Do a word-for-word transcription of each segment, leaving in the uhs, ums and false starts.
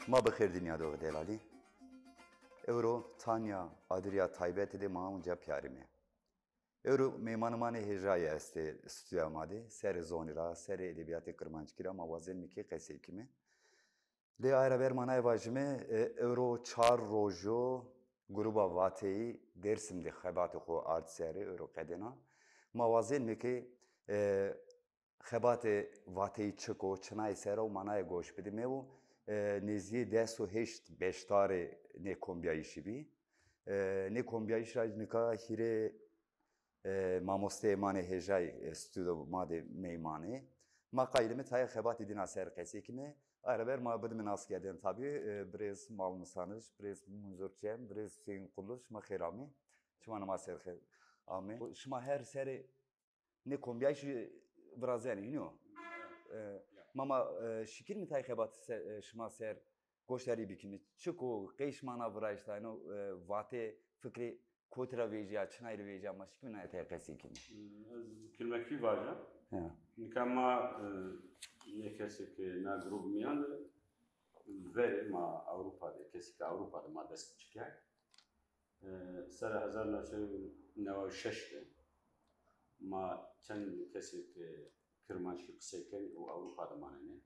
Ma bi xêr dinya do delalî. Ewro tanya adirya taybetî de ma unca piyarîme. Ewro meymanê ma nê hêjayî estê stûdyoya ma de. Serê zonî ra, serê edebîyatê kirmanckî ra ma wazenîme ke qesey kîme. Lê aye ra ver ma naye vajîme, e, ewro çar rojo gruba Vateyî Dêrsim de xebatê xo ard serê, ewro qedêna. Ma wazenîme ke, e, xebatê Vateyî çik o, çinayê ser o, ma naye goş bidîme û, e, nêzdîyê des û heşt beşdarê nê kombîyayîşî bî. E, nê kombîyayîş ra nika hîrê, e, mamosteyê ma nê hêjayî, e, stûdyo ma de meyman ê. Ma qayîl îme tayê xebatê dîna ser qesey kîme. Aye ra ver ma bidîme nas kerdene tabî, e, birêz Malmûs Hanij, birêz Munzur Çem, birêz Huseyîn Qulluş, ma xêr amê. Şima nima ser xêr amê. Şima her serê nê kombîyayîşî virazenê, hînî yo? E, ma ma, e, şikîrîme tayê xebatî se-, e, şima ser goşdarî bikîme. Çik o, qey şima na virayîş da, ino, e, Vate fikrê kotî ra vejîya, çinayî ra vejîya, ma şikîme naye tayê qesey kîme. Ez kilmekî vaja. Ya. Nika ma, e, nê kesê ke na grûb mîyan de verê ma Ewropa de, kesê ke Ewropa de ma dest çi kerd. E, serra hezar newsey û neway û şeş de ma çend kesê ke kirmanckî qisey kenê û Ewropa de manenê.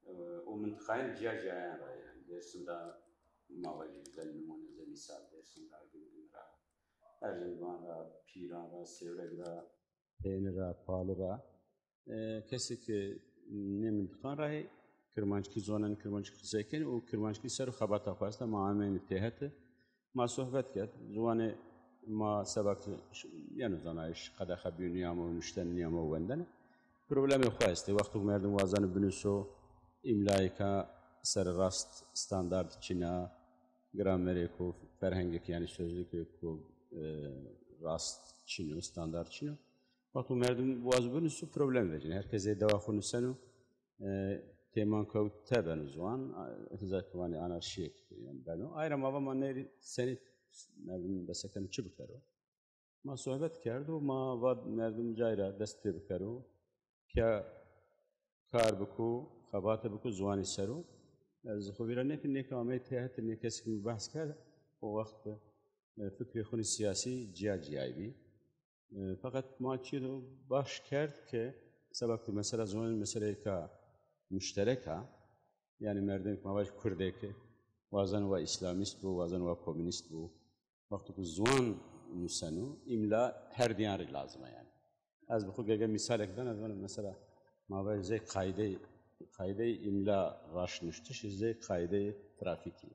E, û mintiqayên cîya cîyayan ra, yanî Dêrsim ra ma vajî zey nimûne, zey mîsal, Dêrsim ra, Gimgim ra, Erzingan ra, Pîran ra, Sêwreg ra, Peynî ra, Pali ra. E, kesê ke nê mintiqan ra yê, kirmanckî zonenê, kirmanckî qisey kenê û kirmanckî ser o xebata xo esta, ma ameynî têhet. Ma sohbet kerd. Ziwanê ma seba ke ş-, yeno zanayîş, qedexe bîyo nîyamo, nuştene nîyamo, wendene. Problemê xo estê. Wexto ke merdim wazeno binusîyo, îmlayêka serrast standard çin a, gramerêko, ferhengêk, yanî sözlükêko, e, rast çin o, standard çin o. Wexto merdim wazo binusîyo, problem vecîno. Her kes zey dewa xo nuseno, e, têmankewte beno ziwan, a, hizar ke vanê anarşîyêk, yanî, beno. Aye ra ma va ma nêrî senî merdim besekeno çi bikero. Ma sohbet kerdo, ma va merdim cayî ra dest pê bikero. Pîya kar biko, xebate biko ziwanî ser o. Ez xo vîra nêkî, nê ke amey têhet, nê kesî ke mi behs kerd, o wext, e, fikrê xo nî sîyasî cîya cîyayî bî. E, feqet ma çîyo do baş kerd ke seba ke mesela ziwan meseleyêka muşterek a, yanî merdimêk ma vaj kurdêk wazeno wa îslamîst bo, wazeno wa komunîst bo. Wexto ke ziwan nuseno, îmla her diyan rê lazim a yanî. Ez bi xo gege mîsalêk dana, ez vana mesela ma vaj zey qaydeyê, qaydeyê îmla raştnuştiş, zey qaydeyê trafîkî.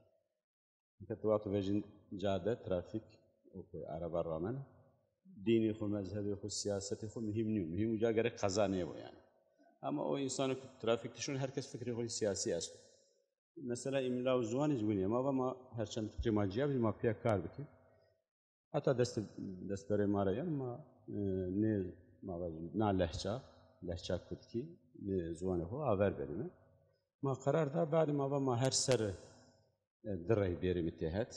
Nika ti wexto vejîn cade, trafîk, o ke araba rameno, dînê xo, mezhebê xo, sîyasetê xo muhîm nîyo. Muhîm uca gerek qeza nêbo yanî. Ama o însano ke trafîk de şono, her kes fikrê xo sîyasî esto. Mesela îmla û ziwanî zî winî ya. Ma va ma her çend fikrê ma cîya bî, ma pîya kar bikî. Heta dest, destberê ma ra yeno, ma, e, nê, ma vajî, na lehça, lehça kurdkî, nê ziwanê xo aver benîme. Ma qerar da, badê ma va ma her serre, e, di rey bêrîme têhet.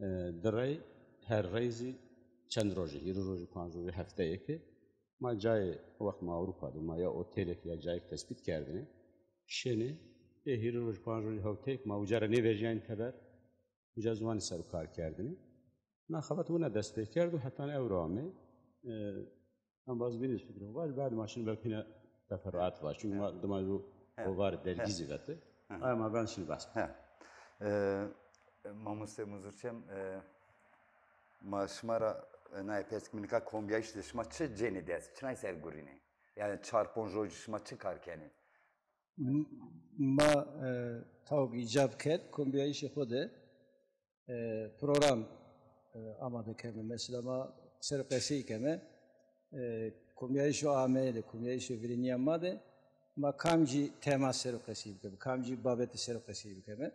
E, di rey, her rey zî çend rojî, hîrê rojî, panc rojî, hefteyêkî. Ma cayê, o wext ma Ewropa de, ma ya otêlêk ya cayêk tespît kerdêne. Şênê, ê hîrê rojî, panc rojî, hefteyêk ma uca ra nêvejîyayne teber. Uca ziwanî ser o kar kerdêne. Na xebat wina dest pê kerdo, hetanî ewro amê. E, embaz bînî zî fikro vaj, badê ma şinî belkî hîna teferruat vaj. Çunkî ma dima ju hovare, dergî zî vete. Aye ma ben şinî behs. He. E, mamoste Munzur Çem, e, ma şima ra, e, naye pers kîme, nika kombîyayîş de şima çi cênê dest? Çinay ser gurînê? Yanî çar ponc rojî şima çi kar kenê? M-, ma, e, taw ke îcab kerd, kombîyayîşê xo de, e, program, e, amade keme. Mesela ma ser o qesey keme, e, kombîyayîşo ameye de, kombîyayîşo vîrînîya ma de ma kamcî tema ser o qesey bikeme, kamcî babete ser o qesey bikeme.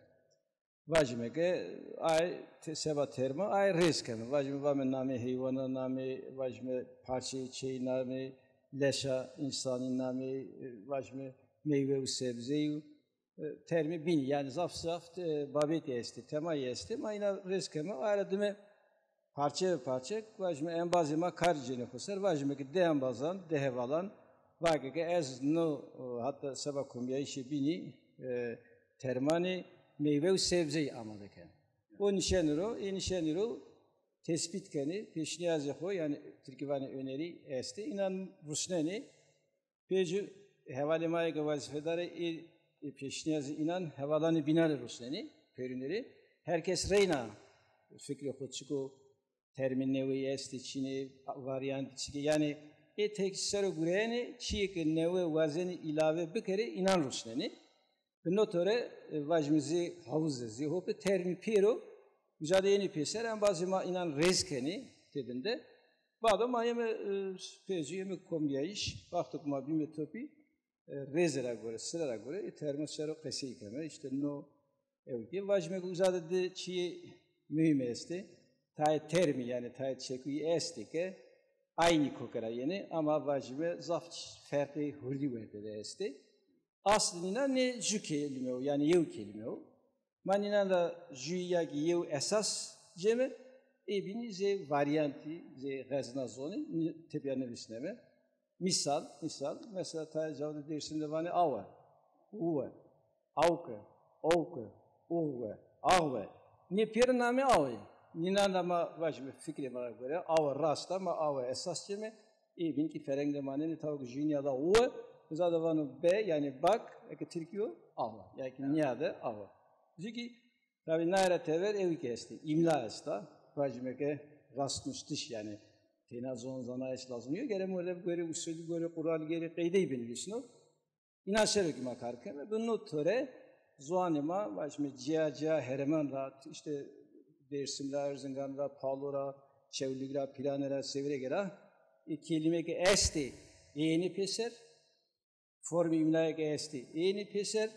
Vajîme ke ay te-, seba terma ay rêz keme. Vajîme, vame namê heywana, namê, vajîme, parçeyê çêyî, namê leşa însanî, namê, e, vajîme, meywe û sebzeyî û, e, termê bînî. Yanî zaf zaf, e, babetî estê, temayî estê. Ma îna rêz keme, aye ra dime parçe be parçe, vajîme, embazê ma kar cênê xo ser, vajîme ke di embazan, di hevalan, vake ke ez no, e, heta seba kombîyayîşê bînî, e, termanê meywe û sebzeyî amade kenê. O nişenî ro, ê nişenî ro tespît kenê, pêşnîyazê xo, yanî tirkî vanê önerî estê, înan rusnenê. Pê jû hevalê ma yê ke wezîfedar ê, ê, ê pêşnîyazê înan hevalanê bînan rê rusnenê, pêrûnê rê. Her kes reyna fikrê xo çiko termê neweyî estê, çin ê, varyantî çik ê. Yanî ê tek ser o gureyenê, çîyê ke newe wazenê îlave bikerê, înan rusnenê. Bi no tore, e, vajîme zê havuz de, zê hope termî pêro, uca de yenê pêser, embazê ma înan rêz kenê têbinde. Bado ma yeme, e, pê jû yeme kombîyayîş, wexto ke ma bîme topî, e, rêze ra gore, sire ra gore, ê termo ser o qesey keme, îşte no ewkê. Vajîme ke uca de di çîyê muhîm estê, tayê termî, yanî tayê çekuyî estê ke aynî koke ra yenê, ama vajîme zaf ferqê hurdî werte de estê. Aslî nînan nê jû kelîme o, yanî yew kelîme o. Ma nînan ra jûyî ya kî yew esas cême, ê bînî zê varyantî, zê xezna zonî, nî-, tepîya nivîsneme. Mîsal, mîsal, mesela tayê cawo de Dêrsim de vanê awe, uwe, awke, owke, uwe, awe. Nê pêro namê awe. Nînan ra ma vajîme fikrê ma ra gore, awe rast a, ma awe esas cême, ê bîn kî fereng de manenê, tawa ke jûyî nîyada uwe, uza de vano be, yanî bak, eke tirkî yo, awe. Yanî kî nîyade awe. Jû kî, tabî, naye ra tever ewî kî estê, îmla esta, vajîme ke rastnuştiş, yanî teyna zon zanayîş lazim yo, gere murev gore, usulî gore, qural gore, qeydey binivîsno. Înan ser o kî ma kar keme. Bi no tore ziwanê ma, vajîme, cîya cîya herêman ra, îşte Dêrsim ra, Erzingan ra, Palo ra, Çewlîg ra, Pîlane ra, Sêwrege ra, ê kelîme ke estê, ê yenê pêser, formê îmlayê ke estê, ê yenê pêser,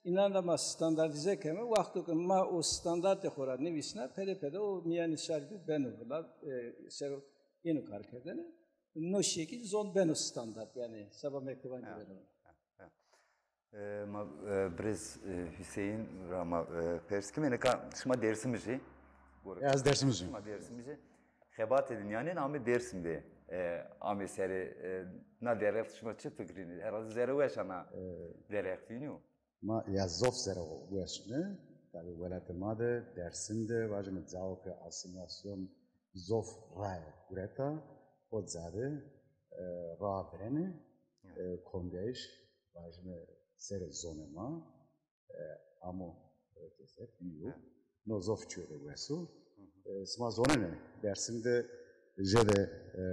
înan ra ma standardîze keme. Wexto ke ma o standartê xo ra nivîsna, pede pede o mîyanê şarî de beno vila, e, ser o yeno karkerdene. No şekil zon beno standart, yanî seba mekteban kî beno. Ha, ha. E, ma, e, birêz, e, Huseyîn ra ma, e, pers kime, nika şima Dêrsimij î? Ez Dêrsimij î. Şima Dêrsimij î. Xebatê de nîyanên amê Dêrsim de, e, amê serê, e, na derheq şima çi fikirînî? Herhalde zerre weş a na derheq, vînî yo? Ma ya zof zere weş ne. Tabî welatê ma de, Dêrsim de, vajîme cawo ke asîmîlasyon zof raye gureta, o ca de, e, raa virenê, e, kombîyayîş, vajîme serê zonê ma, e, amo, e, keser, bîyo. No zof çîyo de wes o. E, sima zonenê, Dêrsim de jêde, e,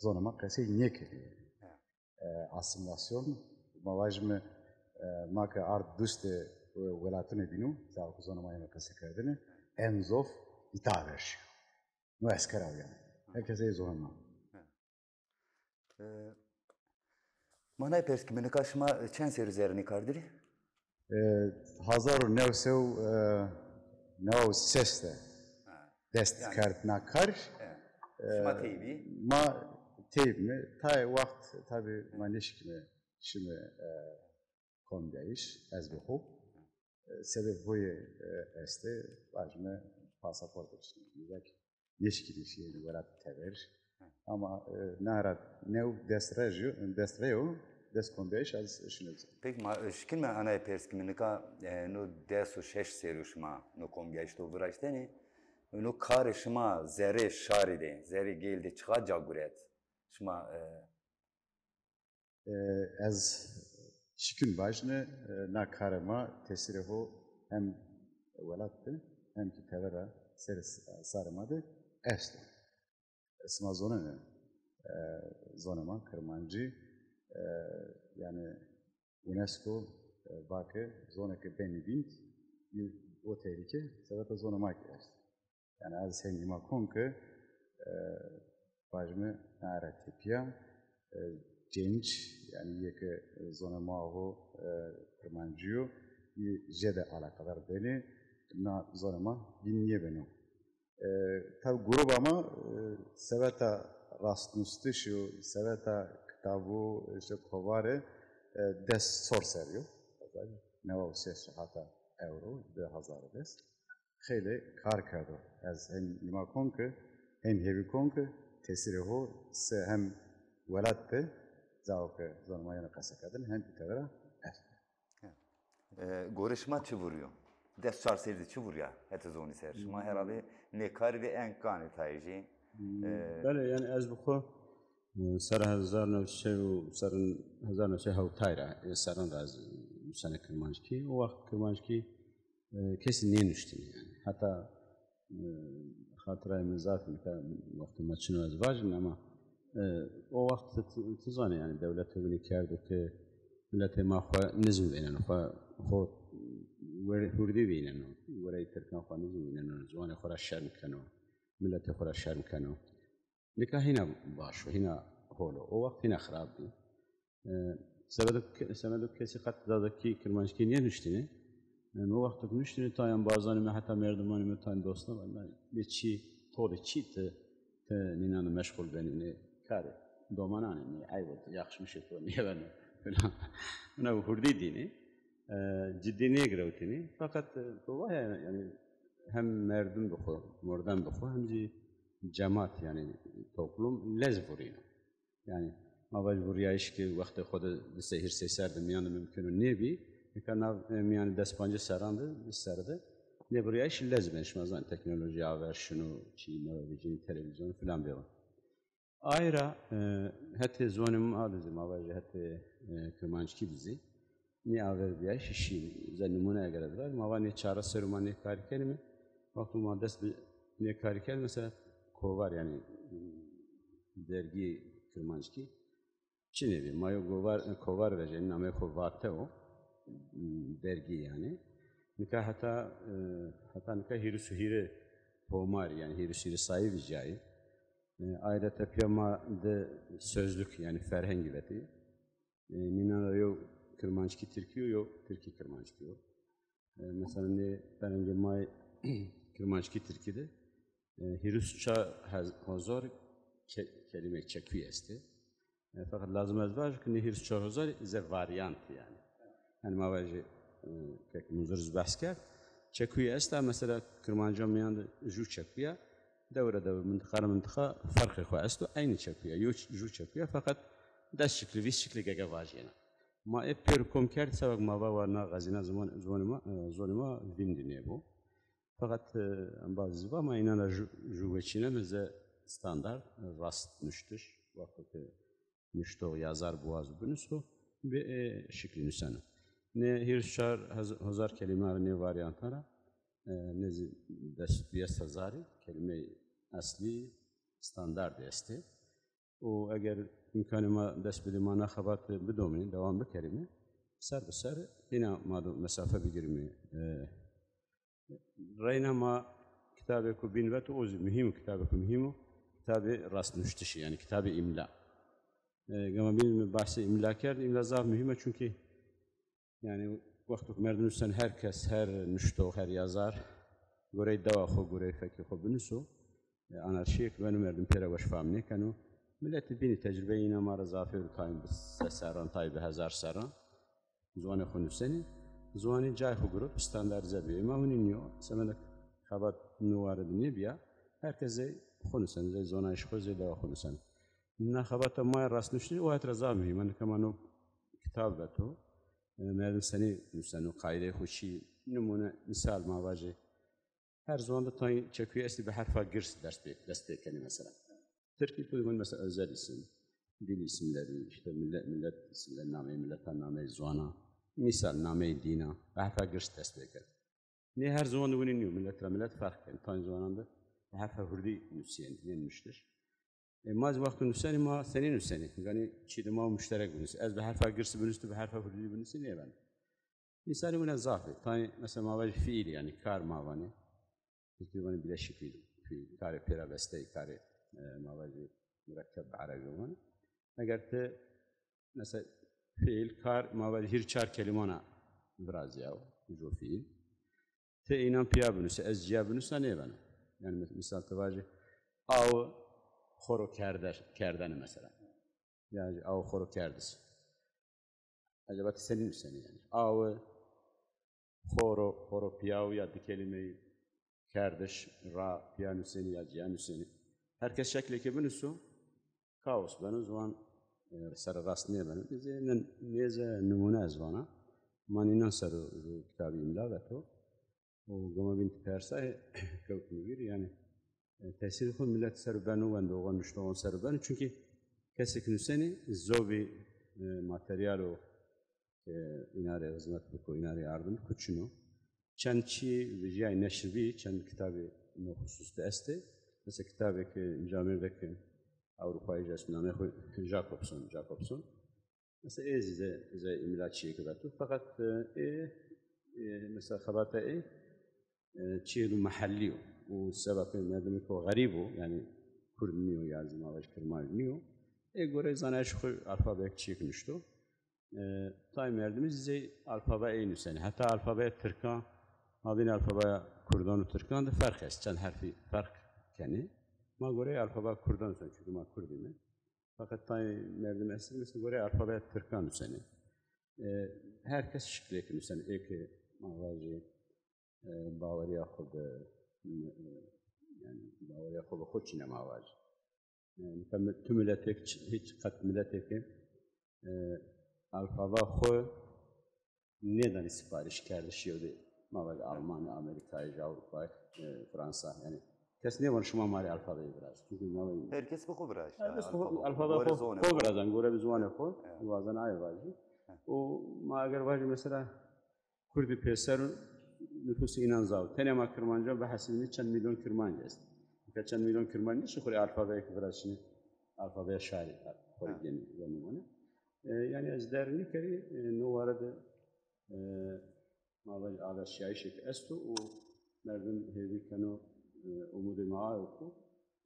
zonê ma qesey nêkerî. E, asîmîlasyon, ma vajîme, e, ma ke ard dustê, e, welatune bîno, cawo ke zonê ma yeno qesekerdene, en zof îta ver şîyo. No esker a yanî. Her kes ey zonê ma. E, ma nay pers kîme, nika şima çend serrî zerre nê kar der î? E, hezar û new sey û, e, new û ses de dest kerd na kar. E, şima tey bî? Ma tey bîme. Tayê wext tabî ma nêşikîme şime, e, kombîyayîş, ez bi xo. E, sebeb xo yê, e, estê, vajîme pasaporto çin. Nêşikîme şîyêne welat tever. Ama, e, na ra new dest rej yo, dest reyo, dest kombîyayîş ez şino. Peki ma, e, şikîme anay pers kîme, nika, e, no des û şeş serrî yo şima no kombîyayîş do viraştenî, no karê şima zerrê şarî de, zerrê gêl de çiqa ca guret? Şima, e, E, ez şikîn vajîne, e, na karê ma tesîrê ho hem welat de, hem kî tevera serê s-, sarê ma de esto. Sima zonenê, e, zonê ma kirmancî, e, yanî UNESCO, e, va ke zonê ke benî vînd, o tehlîke sebeta zonê ma kî est. Yanî ez hên îma kon ke, e, vajîme naye ra tepîya, e, cenc, yanî yê ke, e, zonê ma ho, e, kirmancî yo, yê jêde eleqedar benê, na zonê ma vîn nêbeno. E, tabî gruba ma, e, seveta rastnustişî yo, seveta kitabo, îşte kovare, e, des sor ser yo. Newa û ses hata ewro, di hezar û des. Xeylê kar kerdo. Ez hên îma kon ke, hên hêvî kon ke tesîrê ho se hem welat de, cawo ke zonê ma yeno qesekerdene, hem kî tevera est. Ya. E, gorê şima çi vurîyo? Des çar serî de çi vurîya hetê zonî ser? Şima herhalde nê karî de en kanê tayê jî. E, Belê, yanî ez bi xo e, serra hezar new sey û serra hezar new sey hewtay ra, e, serran ra ez nusena kirmanckî. O wext kirmanckî e, kesî nênuştînî yanî. Heta e, xatirayê mi zaf nika wextê ma çin o ez vajin ama e, o wext ti, ti, ti zanî yanî dewlete winî kerdo ke miletê ma xwe nizm vêneno, xwe, xwe werê hurdî vêneno, wereyê tirkan xwe nizm vêneno, ziwanê xwe ra şerm keno, miletê xwe ra şerm keno. Nika hîna baş o, hîna hol o. O wext hîna xirab bî. E, semedo ke-, semedo kesî qet zazakî kirmanckî nênuştînê. Yanî o wexto ke nuştînê, tayê embazanê mi, heta merdimanê mi, tayê dostan, yanî bê çî, to de çî ti, ti nînan de meşxul benî, nê karê domanan ê, nê eyb o, ti yaxşmişê to nêbeno filan. Wina hurdî dînê. E, cidî nêgirewtînê. Feqet, e, to va ya, yanî hem merdim bi xo, mordem bi xo, hem zî cemat, yanî toplum lez vurîno. Yanî ma vaj vurîyayîş ke wextê xo de di sey hîrê sey ser de mîyan de mumkin o nêbî, nika nav, e, mîyanê des pancês serran de, vîst serre de nê vurîyayîş lez ben. Şima zanî teknolojî aver şino, çî newe vecînî, televîzyon filan bêro. Ay ra, e, hetê zonê ma de zî, ma vajî hetê, e, kirmanckî de zî nê avervîyayîşî şîn. Ze nimûne eger ez vaj, ma va nê çar serrî ma nê karî kenîme. Wexto ma dest bi nê karî kerd, mesela kovar, yanî dergî kirmanckî çinê bî. Ma yo govar, kovar vejenî, nameyê xo Vate o, dergî yanî. Nika heta, e, heta nika hîris û hîrê tomarî, yanî hîris û hîrê sayî vîcayî. E, ayreta pîya ma di sözlük, yanî ferhengî vetî. E, nînan ra yo kirmanckî tirkî yo, yo tirkî kirmanckî yo. E, mesela nê ferhengê ma yê kirmanckî tirkî de, e, hîris û çar hez-, hozar ke-, kelîmeyê çekuyî estê. E, feqet lazim ez vajo ke nê hîris û çar hozar zê varyantî yanî. Yanî ma vajê, e, kek Munzur zî behs kerd. Çekuyî esta, mesela kirmancan mîyan de jû çekuya, dewre dewre, mintiqa ra mintiqa ferqê xo esto, eynî çekuya, yo ç-, jû çekuya, feqet des şiklî, vîst şiklî gege vajîyena. Ma ê pêro kom kerd, seba ke ma va wa na xezîna ziwan-, ziwanê ma, e, zonê ma vîndî nêbo. Feqet, e, embaz zî va ma înan ra jû, jû weçîneme, ze standart, e, rast nuştiş, wexto ke nuştox yazar biwazo binuso, bi ê şiklî nuseno. Nê hîris û çar hez-, hozar kelîme ra, nê varyantan ra, e, nêzî des, bîyes hezarî kelîmeyê eslî standardî estê. Û eger îmkanê ma dest bidê, ma na xebate bidomînê, dewam bikerîme, ser bi ser hîna ma do mesafe bigirîme. E, reyna ma kitabêko bîn veto, o zî muhîm o, kitabêko muhîm o, kitabê rastnuştişî, yanî kitabê îmla. E, gama bîn mi bahsê îmla kerd, îmla zaf muhîm o, çunkî yanî wexto ke merdim nusen, her kes, her nuştox, her yazar goreyê dewa xo, goreyê fekê xo binuso, e, anarşîyêk beno, merdim pêra weş fam nêkeno. Miletî bînî tecrubeyê înan ma ra zafêr o, tayîn bi se serran, tayî bi hezar serran ziwanê xo nusenê. Ziwanî cayê xo girot, standardîze bîyo. Ê ma winî nîyo, semedek xebat no ware de nêbîya. Her kes zey xo nuseno, zey zonayîş xo, zey dewa xo nuseno. Na xebata ma yê rastnuştişî o het ra zaf muhîm a. Nika ma no kitab veto, e, merdim senî nuseno, qaydeyê xo çi, nimûne, mîsal ma vajê, her ziwan de tayîn çekuye estî, bi herfa girs dest pê, dest pê kenê mesela. Tirkî tu dî mesela özel isim, dil isimleri, işte millet, millet isimleri, nameyê milletan, nameyê ziwanan, mîsal nameyê dînan, bi herfa girs dest pê kenê. Nê her ziwan de winî nîyo, milet ra milet ferq kenê. Tayîn ziwanan de bi herfa hurdî nusîyenê, nê nuştiş. E, ma zî wexto nusenî, ma senî nusenî? Ganî çî de ma muşterek binusî. Ez bi herfa girsî binusî, tu bi herfa hurdî binusî, nêbeno. Mîsalê wina zaf ê. Tayê, mesela ma vajî fiîl, yanî kar ma vanê. Tirkî vanê bileşikî fiîl. Karê pêra besteyî, karê, e, ma vajî murekkeb bi erebî vanê. Eger ti, mesela fiîl, kar, ma vajî hîrê çar kelîman a virazîyawo, jo fiîl. Ti înan pîya binusî, ez cîya binusna, nêbeno. Yanî mîs-, mîsal ti vajî, aw xo ro kerder, kerdene mesela. Yanî aw xo ro kerdis. Eceba ti senî nusenî yanî? Aw xo ro, xo ro pîyaw ya di kelîmeyî kerdiş ra pîya nusenî ya cîya nusenî. Her kes şeklêkê binuso, kaos beno, ziwan, e, sererast nêbeno. Nêze, nê-, nêze nimûne ez vana. Ma nînan ser o kitabî îmla veto. O gama bîn ti persayê kewtîme vîr, yanî, e, tesîrê xo milet ser o beno, wendoxan, nuştoxan ser o beno. Çunkî kesê ke nusenî zobî, e, materyalo ke îna rê xizmet biko, îna rê yardim biko, çin o. Çend çî vijyayî neşr bî, çend kitabê no xusus de estê. Mesela kitabê ke camêrde ke Ewropayî ci est, nameyê xo Jacobson, Jacobson. Mesela ê zî zey, zey îmla çîyêke veto. Feqet, e, ê, e, mesela xebata ê, e, çîyêdo mehellî yo. Û seba ke merdimêko xerîb o, yanî kurd nîyo ya zî ma vajî kirmanc nîyo, ê goreyê zanayîşê xo alfabeyêk çîyêk nuşto. E, tayê merdimî zî zey alfabeya ey nusenê. Heta alfabeya tirkan mabênê alfabeya kurdan û tirkan de ferq est. Çend herfî ferq kenê. Ma goreyê alfabeya kurdan nusenê, çunkî ma kurd îme. Feqet tayê merdim estê ke mesela goreyê alfabeya tirkan nusenê. E, her kes şiklêk nusenê. Ê ke ma vajî, e, bawerîya xo bi, e, yanî bawerîya xo bi xo çin a ma vajî. E, nika mi-, tu miletêk, hiç qet miletêke, e, alfaba xo nêdanê siparîş kerdiş yewdê, ma vajî Almanî, Amerîkayî, Avrupayî, e, Fransa. Yanî kes nêvano şima ma rê alfabeyî virazê. Çunkî ma vajî Her kes bi xo virajî. Her kes xo alfaba xo virazan, gore bi ziwanê xo, wazan aye vajî. Û ma eger vajî mesela kurdî pêser o, nufusê înan zaf o. Tenê ma kirmancan bihesibînê çend mîlyon kirmanc est. Nika çend mîlyon kirmanc nêşinê xo rê alfabeyêk virazê, şinê alfabeya şarî xo rê gênê, yanî wane. E, yanî ez derg nêkerî, e, no ware de, e, ma vajî averşîyayîşêk esto û merdim hêvî keno, e, umudê ma ayo ku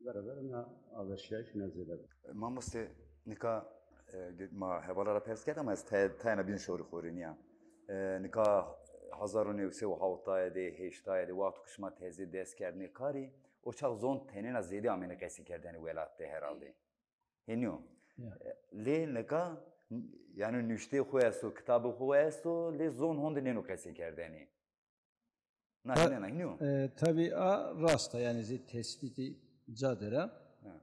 vera vera na averşîyayîş na zêde bo. Mamoste, nika, e, ma hevala ra pers kerd ama ez tay-, tayêna bîn şorî xorî nîya. E, nika hezar û new sey û hewtay de, heştay de, wexto ke şima tezî dest kerdinê karî, o çax zon tenêna zêdî amêne qesî kerdene welat de herhalde. Hênî yo. Ya. E, lê nika, yanî nuşteyê xo esto, kitabê xo esto, lê zon honde nêno qesey kerdenê. Na Ta-, hînena, hînî yo? E, tabî a rast a, yanî zî tespîtî ca der a. Ha.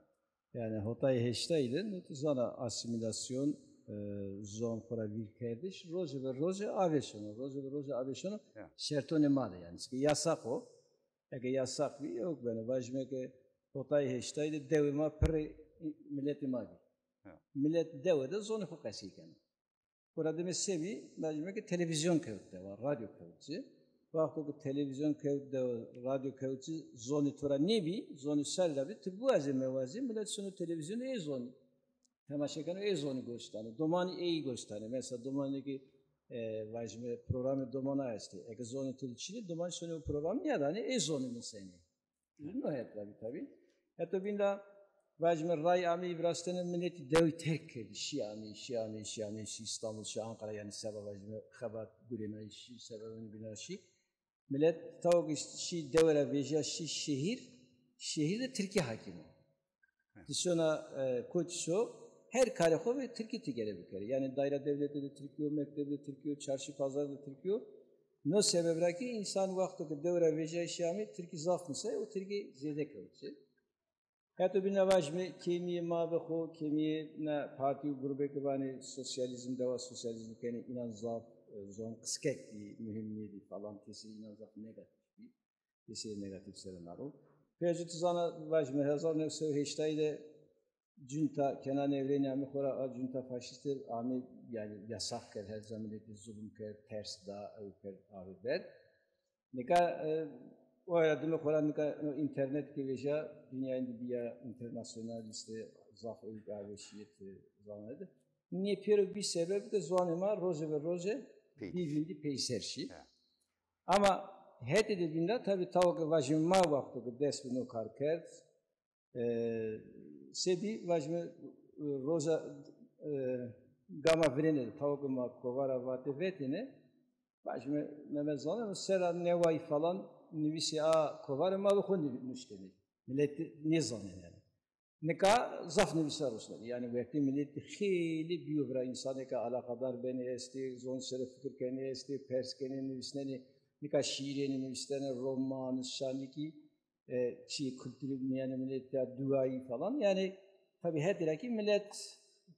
Yanî hotay heştay de, no tu zana asîmîlasyon, e, zon xo ra vîr kerdiş, roje be roje avêşono, roje be roje avêşono, ya, şertonê ma de yanî. Çike yasaq o, Eke yasaq bî, ewk beno. Vajîme ke hotay heştay de dewê ma pirrê miletê ma bî. Ha. Milet dewe de zonê xo qesey keno. Xora dime se bî? Vajîme ke televîzyon kewt dewa, radyo kewt ci. Wexto ke televîzyon kewt dewa, radyo kewt ci, zonê to ra nêbî, zonê sarî ra bî, ti biwazê mewazê, milet şino televîzyonê ê zonî. Temaşe keno, ê zonî goş danê. Domanî ey goş danê. Mesela domanî ke, e, vajîme programê domana estê. Eke zonê to de çinê, domanî sonê o programî nîyadanê, ê zonî nusenê. No het ra bî tabî. Heto bîn ra vajîme ray ameyî virastene miletî dewî terk kerdî. Şî ameyî, şî ameyî, şî ameyî, şî Îstanbul, şî Ankara, yanî seba vajîme xebat gurênayî şî, seba winî bîna şî. Milet tawo ke şî dewe ra vejîya şî şehîr, şehîr de tirkî hakîm o. Ti şona, e, kotî şo, her karê xo ve tirkî ti gere bikerê. Yanî dayra dewlete de tirkî yo, mekteb de tirkî yo, çarşî pazar de tirkî yo. No sebeb ra kî însan wexto ke dewe ra vejîyayî şî amê, tirkî zaf nusay, o tirkî zêde kewt ci. Heto bîna vajîme kêmîyê ma bi xo, kêmîyê na partî û grubê ke vanê sosyalîzm, dewa sosyalîzm kenê, înan zaf, e, zon qiskek dî, muhîm nêdî falan, tesîrê înan zaf negatîf bî. Tesîrê negatîf ser o na ro. Pê ci ti zana vajîme hezar new sey û heştay de cunta Kenan Evrenî amê xo ra, a cunta faşîste amê, yanî yasaq kerd, her ca miletî zulm kerd, ters da, ew kerd, avê berd. Nika, e, o ra dime xo ra nika, no, înternet ke vejîya, dinyayî de bîya înternasyonalîste, zaf ewk avê şîyê, ti zanayî de. Nê pêro bî sebeb ke ziwanê ma roje be roje bî vîndî peyser şî. Ama hetê de bîn ra tabî tawo ke vajîme ma wexto ke dest bi no kar kerd, e, se bî vajîme, e, roja, e, gama virêne de tawo ke ma kovara Vate vetêne, vajîme Memed Zanen sera newayî falan nivîsê a kovarê ma bi xo nuştenê. Milet nêzanenê yanî. Nika zaf nivîsa rusnenê. Yanî wextê miletî xeylê bîyo vira, însanêka eleqedar benê estê, zon sere fikir kenê estê, pers kenê, nivîsnenê. Nika şîîrênî nivîsnenê, roman, şanikî, e, çî kulturî mîyanê miletî ya, duayî falan. Yanî tabî hetê ra kî milet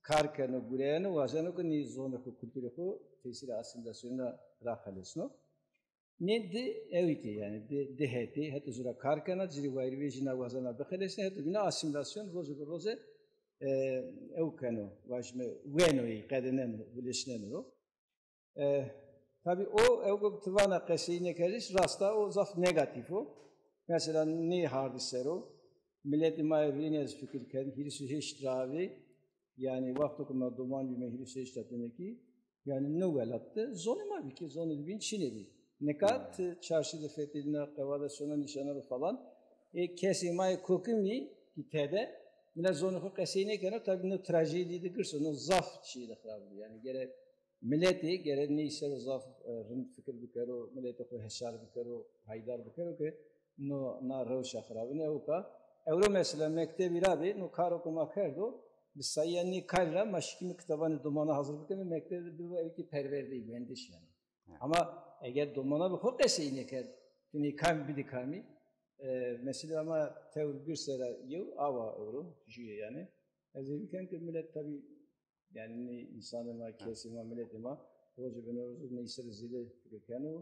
kar keno, gureyeno, wazeno ke nê zonê xo, kulturê xo tesîrê asîmîlasyonî ra raxelesno. Nê di ewî ke, yanî di, di hetê, heto zura kar kena, ci rê wayîrvejîna, wazena bixelesnê, heto bîna asîmîlasyon roze bi roze, e, ew keno, vajîme, weno ey, qedeneno, vilêşneno ro. E, tabî o, ew ke ti vana qesey nêkerdiş, rast a, o zaf negatîf o. Mesela nê hardî ser o, miletê ma yê virênî ez fikir ken, hîris û heşt ra avê, yanî wexto ke ma doman bîme hîris û heşt ra tenekî, yanî no welat de zonê ma bî kî, zonê de bîn çinê bî. Nika ti çarşî de fetelîna, qewade şona nîşana ro falan. Ê kesê ma yê kokimî kî tede, milet zonê xo qesey nêkeno, tabî no trajedî de girs o, no zaf çîyê de xirab bî. Yanî gere miletê, gere ney ser o zaf, e, rind fikir bikero, miletê xo heşar bikero, haydar bikero ke no, na rewşa xirabine ewka. Ewro mesela mektebî ra bê, no karo ke ma kerdo, bi sayîya nê karî ra ma şikîme kitabanê domana hazir bikeme, mekteb de bibo ewkî perwerdeyî, wendiş yanî. Ama eger domana bi xo qesey nêkerd, ti nê kamî bidî kamî, e, mesela ama tewr bir sera yew awa ewro jûye yanî. Ez ê bikem ke milet tabî, yanî nê însanê ma, kesê ma, miletê ma, roce beno roze ney ser o zêde fikir keno,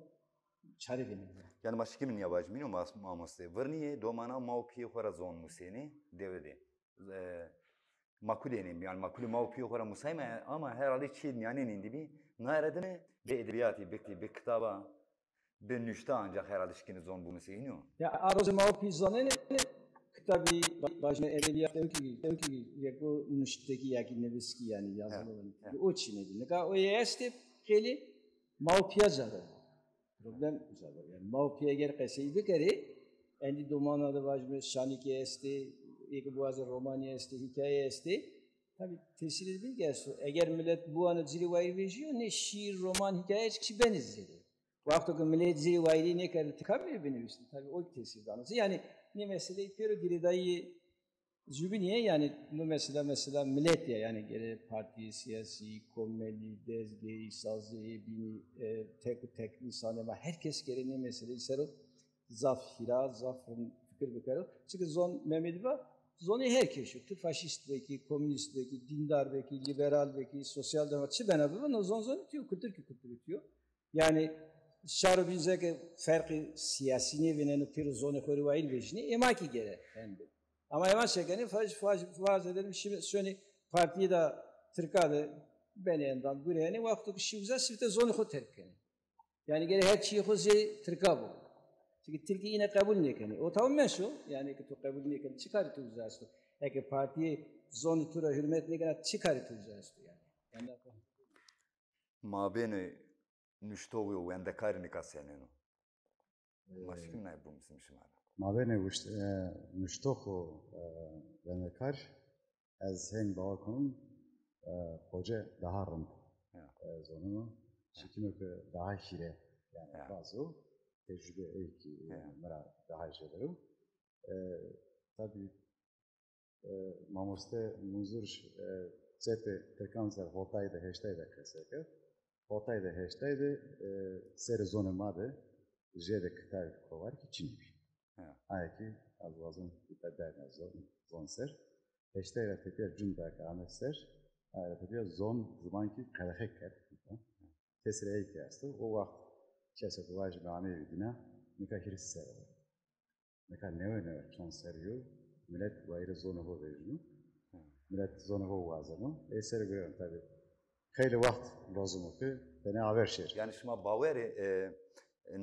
çare vêneno. Yanî ma şikîme nîya vajîme, ma-, mamoste. Virnîyê domana ma û pîyê xo ra zon musênê, dewe de. E, ma kulî ênê, yanî ma kulî ma û pîyê xo ra musayme, ama herhalde çîyê mîyanênî de bî, naye ra dime bi edebîyatî, bi, bi kitaba, bi nuşta ancax herhalde şikîne zon bimusê, înî yo? Ya, a roze ma û pî zanenê kitabî, vajîme edebîyat, ewkî, ewkî yeko nuştekî ya kî nivîskî yanî yazılı olan. O çinê bî. Nika o yê estê xeylê ma û pîya ca de. Problem uza de. Yanî ma û pî eger qesey bikerê, endî domana de vajîme şanîkê estê, ê ke biwazê romanî estê, hîkaye estê, tabî tesîrê de bîn ke esto. Eger milet biwano ci rê wayîrvejîyo, nê şîîr, roman, hîkaye çî benê zêde. Wexto ke milet ci rê wayîrî nêkerdê, ti kamî rê binivîsnê? Tabî o kî tesîr dano. Yanî nê meseleyî pêro girêdayî zûbînî yê, yanî no mesela, mesela milet ya, yanî gere partîyê sîyasî, komelî, dezgeyî, sazeyê bînî, e, tek û tek însanê ma, her kes gere nê meseleyî ser o zaf hîra, zaf rind fikir bikero. Çike zon, Memedî va, zonê her kes o. Ti faşîst be kî, komunîst be kî, dîndar be kî, lîberal be kî, sosyal demokrat, çi bena bibo, no zon zonê tu yo, kultur kî kulturê tu yo. Yanî şaro bîn zeke ferqê sîyasî nêvêneno, pêro zonê xo rê wayîr vejînê, ê ma kî gere hende. Ama ê ma se kenê, faj, faj, farz edelim, şîme, şonê partîyê de tirka de benê endam, gureyenê, wexto ke şî uza sifte zonê xo terk kenê. Yanî gere her çîyê xo zê tirka bo. Çike tirkî îne qebul nêkenê. O taw meş o, yanî ke tu qebul nêkenê, çi karê tu uza esto? Eke partîyê zonê tu ra hurmet nêkena, çi karê tu uza esto yanî? Yanî Mabênê nuştoxî û wendekarî nika senên o? Ma şikîme nay bimusîme şima ra. Mabênê wişt-, e, nuştox û, e, wendekar ez hên bawer konim, e, xoce daha rind, e, zoneno. Şikîno ke daha hîre, yanî vazo, tecrube ey kî, e, mi ra daha jêde yo. E, tabî E, mamoste Munzur, e, çepê tirkan ser hotay de, heştay de qesey kerd. Hotay de, heştay de, e, serê zonê ma de jêde kitabê kovar kî çinî bî. Aye kî ez wazon îta berna zon, zon ser. Heştay ra tepîya cunda ke ame ser, aye ra tepîya zon, ziman kî qedexe kerd. Tesîrê ey kî esto. O waxt kesê xo vajîme ameyî dîna, nika hîris serre o. Nika newe newe çond serrî yo, milet wayîrê zonê xo vejîno. Milet zonê xo wazeno. Ê serê gureno tabî. Xeylê waxt lazim o ke tenê aver şêr. Yanî şima bawerê, e,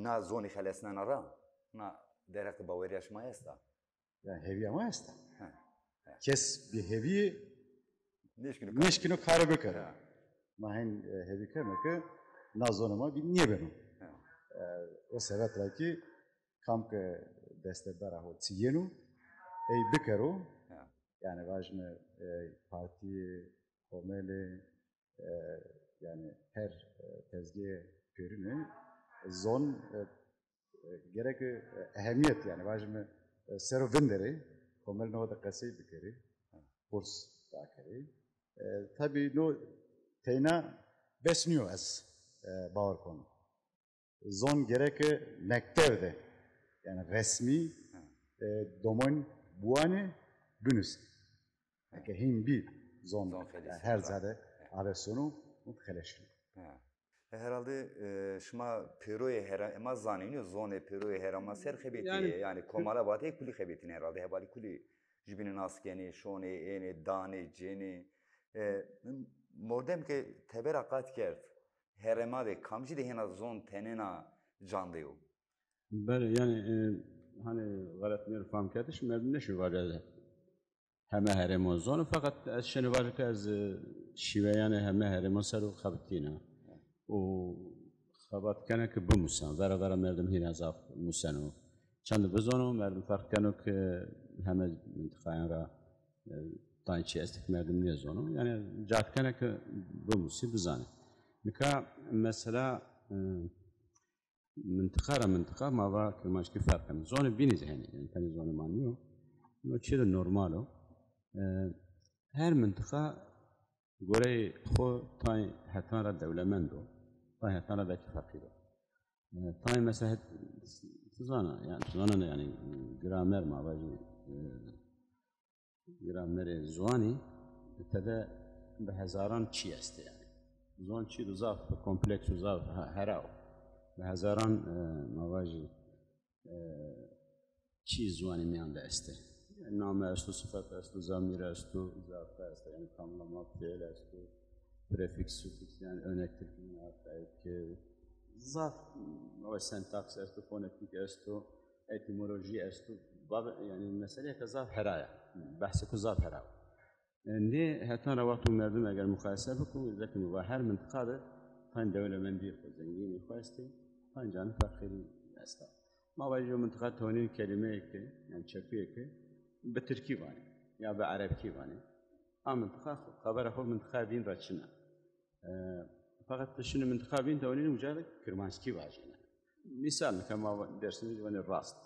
na zonî xelesnena ra? Na derheqê bawerîya şima esta? Yanî hevîya ma esta. Kes bi hevî nêşkîno karo bikero. Ma hên, e, hevî keme ke na zonê ma bî nêbeno. E, o sebeb ra kî kam ke destebera xo çi yeno, ey bikero. Yanî vajîme, e, partî, komelî, e, yanî her, e, tezgeyê pêrune zon, e, e, gereke, e, ehemîyet, yanî vajîme, e, ser o vinderê, komelî no de qesey bikerê, purs dakerê. E, tabî no teyna bes nîyo ez, e, bawer konim. Zon gereke mektev de, yanî resmî, e, domonî biwanê, binusê. Eke hîn bî zon, zon xelesîno, her ca de aver sono û xelesîno. Ha. E, herhalde, e, şima pêroyê herema zanînî yo, zonê pêroyê herema ser xebetîye, yanî, yanî Komala Vateyê kulî xebetîne herhalde, hevalî kulî jubînî nas kenê, şonê, ênê, danê, cênê. E, mordem ke tebera qat kerd, herema de kamcî de hêna zon tenêna can de yo? Belê, yanî, e, hanî xelet nêro fam kerdiş, merdim nêşino vaja heme herêmon zono, feqet ez şênî vajî ke ez, e, şîweyanê heme herêmon ser o xebitîna û xebat kena ke bimusen. Vera vera merdim hîna zaf museno. Çend bizono, merdim ferq keno ke heme mintiqayan ra, e, tayên çî estê ke merdim nêzono. Yanî cehd kena ke bimusî, bizanê. Nika mesela, e, mintiqa ra mintiqa ma va kirmanckî ferq keno. Zonê bînî zî henî, yanî tenê zonê ma nîyo. No çîyê de normal o. E, her mintiqa goreyê xo tayê hetan ra dewlemend o, tayê hetan ra belkî feqîr o. E, tayê mesela het-, ti zana, yanî ti zana ne, yanî gramer ma vajî, e, gramerê ziwanî, tede bi hezaran çî estê yanî. Ziwan çî do zaf kompleks û zaf he-, hera o. Bi hezaran, e, ma vajî, e, çî ziwanê mîyan de estê. Yanî name esto, sifet esto, zamîr esto, zarfe esto, yanî tamlama, fiil esto, prefîks, sufîks, yanî örnek Tirkî, arkaik, zaf, ma vajî sentaks esto, fonetîk esto, etîmolojî esto, bab-, yanî meseleyêka zaf hera ya. Behsêko zaf hera ya. E, nê hetan ra wexto merdim eger muqayese biko, zeke mi va her mintiqa de tayên dewlemendîyê xo, zengînî xo estê, tayên canî feqîrî esta. Ma vajî yew mintiqa tonîn kelîmeyêke, yanî çekuyêke bi tirkî vanê ya bi erebkî vanê. A mintiqa xo, xebera xo mintiqaya bîn ra çin a. E, feqet ti şinî mintiqa bîn de onînî uca de kirmanckî vajîne. Mîsal, nika ma va-, Dêrsimî vanê rast.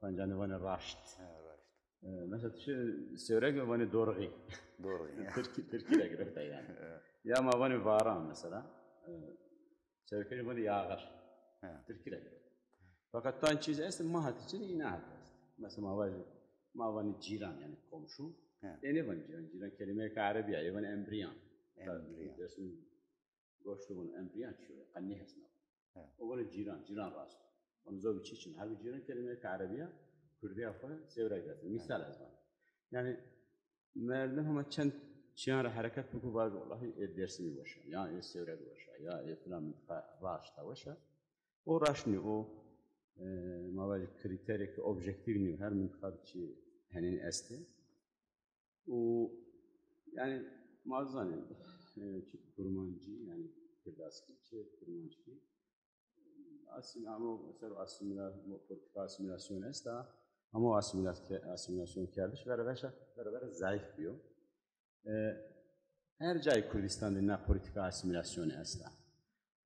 Pancanî vanê raşt. Ha, raşt. E, mesela ti şi Sêwreg vanê dorxî. Dorxî, ya. Tirkî, tirkî ra girewta yanî. Evet. Ya ma vanê varan mesela. E, Sêwregenî vanê yağar. Ha. Tirkî ra girewta. Feqet tayên çî zî estê, ma hetî çin, îna hetî estê. Mesela ma vajî, ma vanê cîran, yanî komşu. Ha. Ê nêvanê cîran, cîran kelîmeyêka erebî ya, ê vanê embrîyan. Embrîyan. Dêrsimî goşto vano embrîyan çi yo, qe nêhesna. Ha. O vano cîran, cîran rast. Vano zobî çî çin. Halbukî cîran kelîmeyêka erebî ya, kurdîya xo Sêwreg de estê. Ha. Mîsal ez vano. Yanî merdim hema çend çîyan ra hereket biko vajo wellahî ê Dêrsimî weş a, ya ê Sêwreg weş a, ya ê filan mintiqa raşt a, weş a. O raşt nîyo, o, e, ma vajî krîterêke objektîf nîyo. Her mintiqa de çî henên estê. Û yanî ma zanê, e, çi kurmancî, yanî kirdaskî, çi kurmanckî. Asîm-, ama ser asîmîla-, polîtîka asîmîlasyon esta, ama o asîmîla-, asîmîlasyon kerdiş vera vera, vera vera zayîf bîyo. E, her cayê Kurdîstan de na polîtîka asîmîlasyonî esta.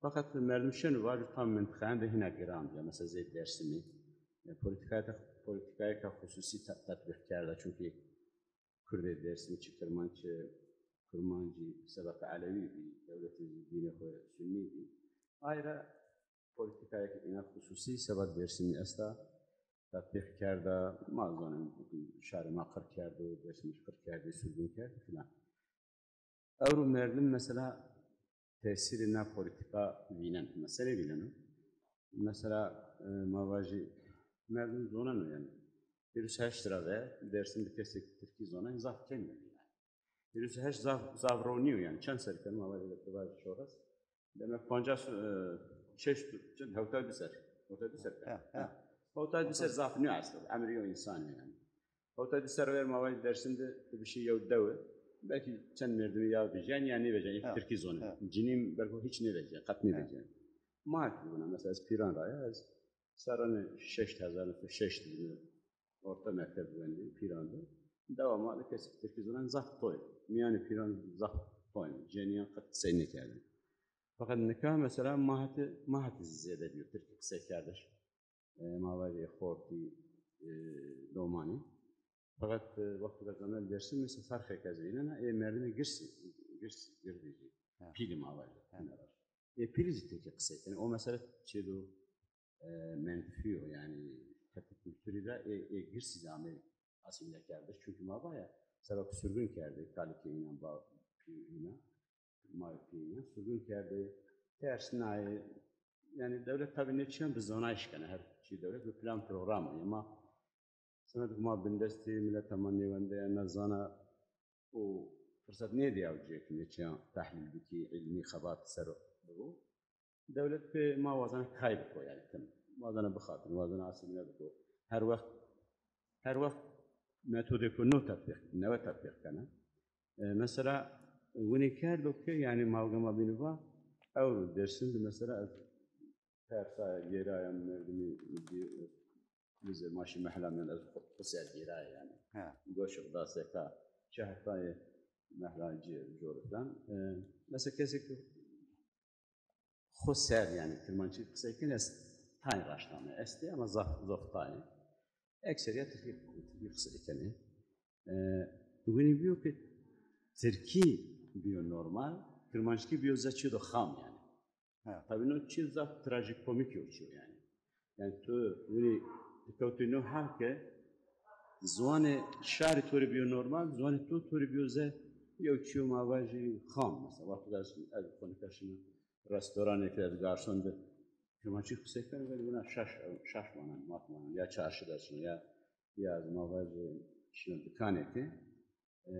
Feqet merdim şeno vajo tam mintiqayan de hîna giran bîya. Mesela zey Dêrsimî, e, polîtîkayêka, polîtîkayêka xusûsî te-, tetbîq kerda. Çunkî Kurdê Dêrsimî çi kirmanc, çi kurmancî, seba ke elewî bî, dewletê dînê xo sunnî bî. Ay ra polîtîkayêk îna xusûsî seba Dêrsimî esta, tetbîq kerda, ma zanên şarê ma qir kerdo, Dêrsimî qir kerdî, surgun kerdî filan. Ewro merdim mesela tesîrê na polîtîka vînen. Mesela vîneno. Mesela, e, ma vajî merdim zoneno yanî. Hîris heşt ra ve Dêrsim de kesê ke tirkî zonay zaf kêm yo yanî. Hîris heşt zaf, zaf ro nîyo yanî. Çend serrî keno ma vajî ke vajî şoreş. Demek pancas, e, şeşt, çend, hewtay du serrî. Hewtay du serrî keno. Ha, ha. Ha. Hewtay du serrî zaf nîyo eslê. Emrê yew însanî yanî. Hewtay du serrî ver ma vajî Dêrsim de ti bişî yew dewe, belkî çend merdimî ya vejîyayî ya nêvejîyayî, eke tirkî zonê. Ha. Cinî belkî hîç nêvejîyayî, qet nêvejîyayî. Ma hetî bî vana, mesela ez Pîran ra ya, ez serranê şeşt hezar, şeşt de orta mekteb wendî Pîran de. Dewa ma de kesê ke tirkî zonay zaf to yo. Mîyanê Pîran zaf to yo. Cenîyan qet qisey nêkerdêne. Feqet nika mesela ma hetî, ma hetî zêde bîyo tirkî qiseykerdiş. E, ma vajî ê xortî, e, domanî. Feqet, e, wexto ke zanena Dêrsimî se ferqêk ez vînena, ê merdimê girsî, girsî, girdî zî. Ha. Pîlî ma vajî. Ha. Ê pîlî zî tirkî qisey kenê. O mesele çêdo, e, menfî yo, yanî tepî kulturî ra ê, ê girsî zî amey asîmîle kerdiş. Çunkî ma va ya, Seba ku surgun kerdê, kalikê înan, ba-, pîyê înan, mayê pîyê înan surgun kerdê, tersnayê. Yanî dewlet tabî nê çîyan bi zonayîş kena, her çî dewlet bi plan program o. Ema semed ku ma bindestê, mileta ma nêwendeyan, na zana û firset nêdî ew cihê ki nê çîyan tehlîl bikî, îlmî xebat ser o bibo. Dewlet pê ma wazena kay biko, yanî tim. Wazena bixapîno, wazena asîmîle biko. Her wext, her wext metodêko nû tetbîq, newe tetbîq kena. E, mesela, winî kerdo ke, yanî ma gama bînî va, ewro Dêrsim de mesela ez tersa, gêraya merdimî, bizê ma şî mehla mîyan, ez xo, xo ser gêraya yanî. Ha. Goşik da seka, çi hetayê mehla ci cor filan. E, mesela kesê ke xo ser, yanî kirmanckî qisey kenê, ez tayê raşt ame. Estê ama zaf, zaf tayê. Ekseriya tirkî, tirkî qisey kenê. E, winî bîyo ke tirkî bîyo normal, kirmanckî bîyo ze çîyo do xam yanî. Ha. Tabî no çîyo zaf trajikomîk yo çîyo yanî. Yanî tu winî kewtî no hal ke ziwanê şarî to rê bîyo normal, ziwanê to to rê bîyo ze yew çîyo ma vajî xam. Mesela, wexto ez xo nika şina restoranê ke ez garson bi kirmanckî qisey keno, verî wina şaş, şaş wanan, mat wanan, ya çarşî de şino, ya, ya ez ma vajî şino dikanê ke, e,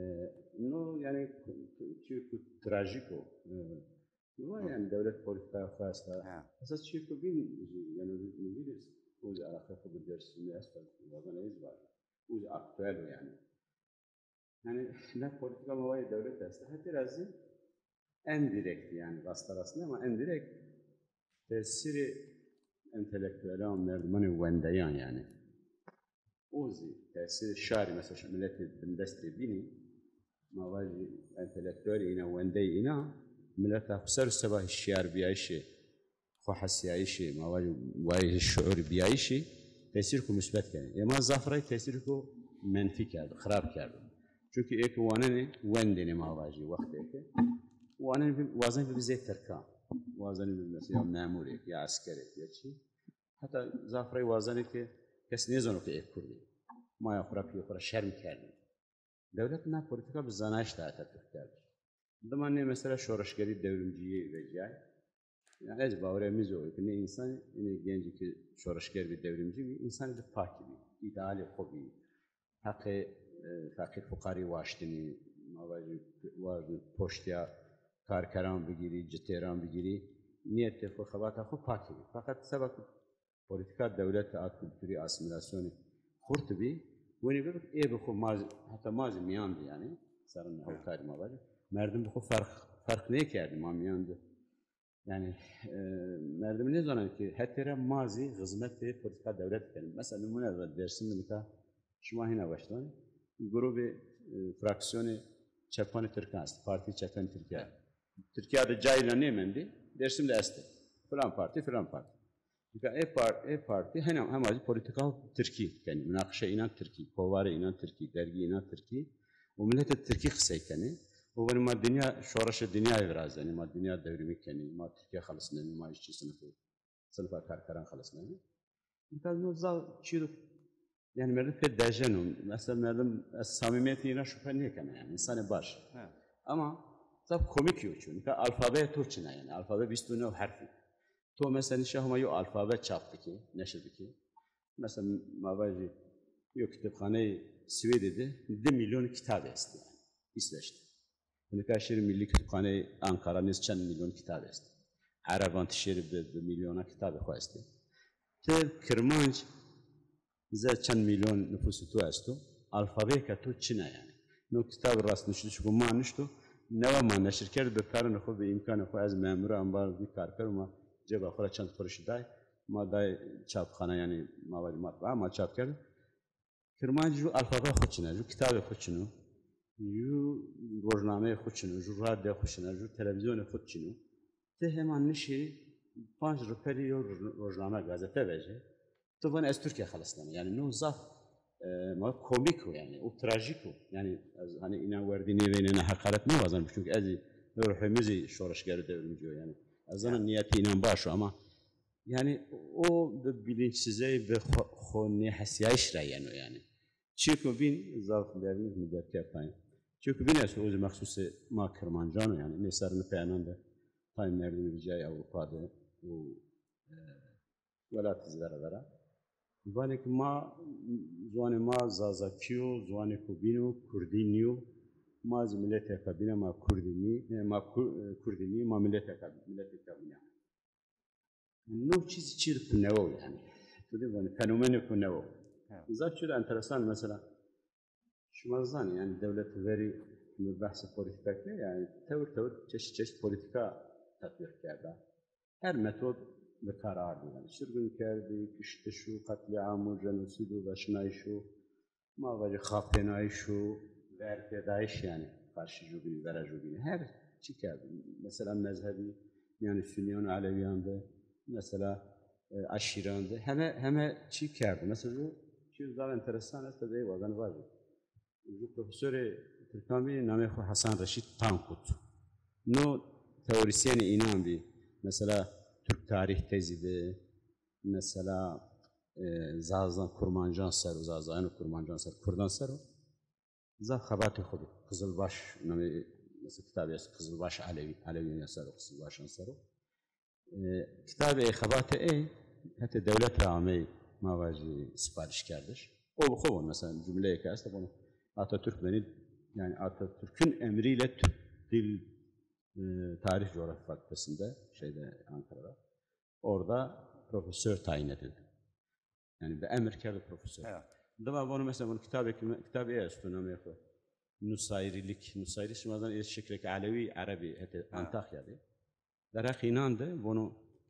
no, yanî, çîyo ku trajîk o, e, va yanî dewlet polîtîkaya xo esta. Ha. Esas çîyo ku bîn, yanî, mi vîrî o zî eleqeyê xo bi Dêrsimî esta, wazena ez vajî. O zî aktuel o yanî. Yanî, ne polîtîka ma vajî dewlet esta. Hetê ra zî endîrekt, yanî rasta rast nê ama endîrekt tesîrê entelektuelan, merdimanê wendeyan yanî. O zî tesîrê şarî, mesela, şu miletê bindestê bînî, ma vajî entelektuelê înan, wendeyê înan, mileta xo ser û seba hişyarbîyayîşê xo hesîyayîşê, ma vajî wayê şuûrî bîyayîşî tesîrko musbet kenê. Ê ma zaf rey tesîrko menfî kerdo, xirab kerdo. Çunkî ê ke wanenê wendênê ma vajî wextê ke wanenê bi-, wazenê bibî zey tirkan. Wazenê bibî mesela ya memurêk, ya eskerêk, ya çî. Heta zaf rey wazenê ke kes nêzano ke ê kurd ê. Maya xo ra, pîyê xo ra şerm kerdê. Dewlet na polîtîka bi zanayîş de Atatürk kerd. Dima nê mesela şoreşgerî dewrimcîyî vecîyay. Yanî ez bawerê mi zî o ki nê însan, nê gencî ki şoreşger bî, dewrimcî bî, însanêk di pakî bî, îdealê xo bî. Heqê, e, feqîr fuqarî waştinî, ma vajî, vajî poştîya karkeran bigîrî, citêran bigîrî, nîyetê xo, xebata xo pakî bî. Feqet seba ki polîtîka dewlete a kulturî, asîmîlasyonî xurt bî, winî bibit ê bi xo ma zî, heta ma zî mîyan di yanî, serran hewkarî ma vajî. Merdim bi xo ferq, ferq nêkerdî ma mîyan di. Yanî, e, merdim nêzaneno ke hetê ra ma zî xizmetê polîtîka dewlete kenî. Mesela nimûne ver, Dêrsim de nika şima hîna weş danê. Grûbê, e, fraksîyonê çepanê tirkan est, Partî Çepanê Tirkîya. Tirkîya de cayê înan nêmendê, Dêrsim de estê. Filan partî, filan partî. Nika ê par-, ê partî hena, hema zî polîtîka tirkî kenî, munaqişe înan tirkî, kovarê înan tirkî, dergî înan tirkî. Û miletê tirkî qisey kenê. Û vanê ma dinya, şoreşê dinyayê virazenê, ma dinya dewrimî kenê, ma Tirkîya xelisnenê, ma îşçî sinifê, sinifa karkeran xelisnenê. Nika no zaf çîyo, yanî merdim pê dejeno. Mesela merdim, ez samîmîyetê înan şupe nêkena yanî, însanê baş. He. Ama zaf komîk yo çîyo. Nika alfabeyê to çin a yanî, alfabe vîst û new herf î. To mesela nişa Homa yo alfabe çap bikê, neşir bikê. Mesela ma vajî yo kitêbxaneyê Swêdê de di mîlyon kitabî estê yanî. Îsveç de. Nika şêrî Milli Kitapxaneyê Ankara nêz çend mîlyon kitabî estê. Ereban ti şêrî bi, bi mîlyona kitabê xo estê. Ti Kirmanc ze çend mîlyon nufusê to esto, alfabeyêka to çin a yanî. No kitabê rastnuştişî ku ma nuşto, newe ma neşir kerd, bi perrunê xo, bi îmkanê xo, ez memur a, embar bî karker o, ma cêba xo ra çend qurişî day, ma day çapxana yanî ma vajî matbaa, ma çap kerd. Kirmanc ju alfabeya xo çin a, ju kitabê xo çin o, ju rojnameyê xo çin o, ju radyoya xo çin a, ju televîzyonê xo çin o. Ti hema nişê panc rupelî yew roj-, rojname, gazete vejê. Ti vanê ez Tirkîya xelisnena. Yanî no zaf, e, ma komîk o yanî, û trajîk o. Yanî ez hanî înan werdî nêvênena, heqaret nêwazen, çunkî ez zî ruhê mi zî şoreşger û dewrimcî yo yanî. Ez zana nîyetê înan baş o ama yanî o bi bilinçsizey, bi xo, xo nêhesîyayîş ra yeno yanî. Çîyêko bîn zaf dernî mi derg kerd tayê. Çîyêko bîn esto, o zî mexsûsê ma Kirmancan o yanî. Nê serrî peyanan de tayê merdimî vîcayî Ewropa de û, e, welatî zî vera vera. Vanê ke ma, ziwanê ma Zazakî yo, ziwanêko bîn o, kurdî nîyo. Ma zî miletêka bîn a, ma kurdî nî, e, ma ku-, e, kurdî nî, ma miletêka, miletêka bîn a. No çî zî çîyêko newe yo yanî. Tu dî vanî fenomenêko newe yo. Evet. Zaf çîyo enteresan mesela. Şima zanî, yanî dewlete verî mi behsê polîtîka ke, yanî tewr tewr çeşit çeşit polîtîka tetbîq kerda. Her metod bi kar ardî. Yanî sirgûn kerdî, kiştiş û, qetlîam û, jenosîd û, veşnayîş û, ma vajî xapênayîş û, verpêdayîş yanî qarşî jûbînî, vera jûbînî. Her çî kerdî. Mesela mezhebî, yanî sunîyan û elewîyan de, mesela, e, eşîran de, heme, heme çî kerdî. Mesela ju çî zaf enteresan est, ez ey wazena vajî. Ju profesorê tirkan bî, namê xwu Hasan Reşîd Tankut. No teorîsyenê înan bî. Mesela Türk tarih tezi de, mesela, e, Zazan Kurmancan ser o, Zazayan û Kurmancan ser, Kurdan ser o. Zaf xebatê xwu bî. Qizilbaş namê, mesela kitabî est, Qizilbaş Elewî, Elewîyan ser o, Qizilbaşan ser o. E, kitabê ey, xebatê ey hetê dewlet ra amey, ma vajî, sipariş kerdiş. O bi xo von, mesela cumleyêke esta, von Atatürk beni, yani Atatürk'ün emriyle Türk Dil, e, Tarih Coğrafya Fakültesi'nde, şeyde, Ankara'da, orada profesör tayin edildi. Yani bi emir kerdo profesör. Evet. Dima vano mesela, vano kitabê ki, kitabê ey esto namê xo Nusayrilik. Nusayri şima zanî, ê şiklêk elewî, erebî, hetê Antakya de. Derheq înan de vano,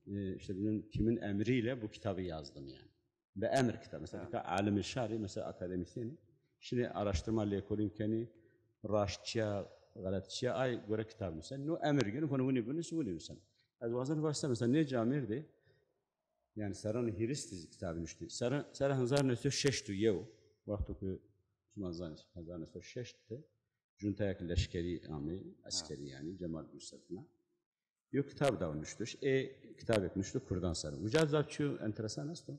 e, işte bunun kimin emriyle bu kitabı yazdım yani. Bi emir kitab. Mesela, ha, dika alimê şarî, mesela akademisyenî, şinê araştırma lêkolîn kenî, raşt çi ya, xelet çi ya, ay gore kitab nusen. No emir geno, vano winî binus, winî nusen. Ez wazena vaj se, mesela nê camêrdî, yani serranê hîris de zî kitabî nuştî. Serra, serra hezar new sey û şeşt û yew, wexto ke şima zanî, hezar new sey û şeşt de cuntayêk leşkerî amey, eskerî yanî, Cemal Gürsel filan. Yo kitab dawo nuştiş. Ê kitabêk nuşto kurdan ser o. Uca zaf çîyo enteresan esto.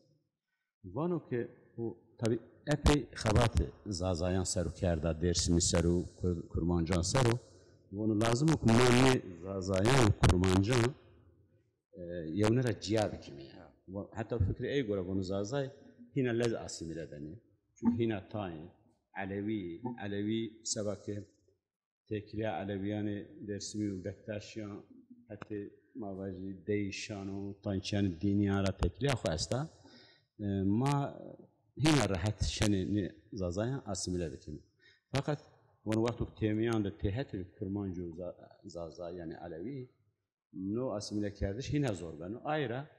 Vano ke o tabî epey xebatê Zazayan ser o kerda, Dêrsimî ser o, Kur-, Kurmancan ser o. Vano lazim o ke ma nê Zazayan û Kurmancan, e, yewne ra cîya bikîme ya. Heta fikrê ey gore vano Zazay hîna lez asîmîle benê. Çunke hîna tayê, elewî, elewî seba ke têkilîya elewîyanê Dêrsimî û Bektaşîyan hetê ma vajî deyîşan û tancîyanê dînîyan ra têkilîya xo esta. E, ma hîna rehet şenê nê Zazayan asîmîle bikîme. Feqet vano wexto ke têmîyan de têhetê Kurmanc û Za-, Zaza yanî elewî, no asîmîlekerdiş hîna zor beno. Ay ra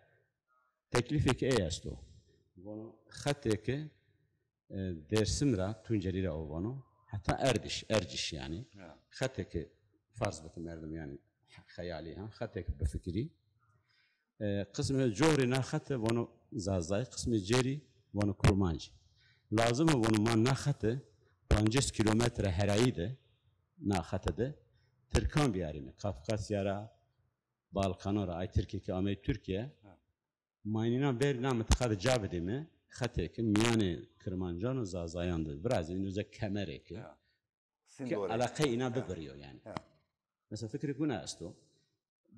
teklîfêk ey esto. Vano xetê ke, e, Dêrsim ra, Tuncelî ra o vano, heta Erdiş, Erciş yanî. Ya. Xetê ke farz bike merdim yanî xeyalî ha, xetê ke bifikirî. E, qismê corî na xete vano Zazay, qismê cêrî vano Kurmanc. Lazim o vano ma na xete pancês kîlometre herayî de, na xete de tirkan biyarîme. Kafkasya ra, Balkanan ra, ay tirkê ke amey Tirkîye, ha, ma înînan bêrî na mintiqa de ca bidîme, xetê ke mîyanê Kirmancan û Zazayan de virazîme, îno ze kemerê ke, ya, ke eleqeyê înan bibirîyo yanî. Ya. Mesela fikrêk wina esto.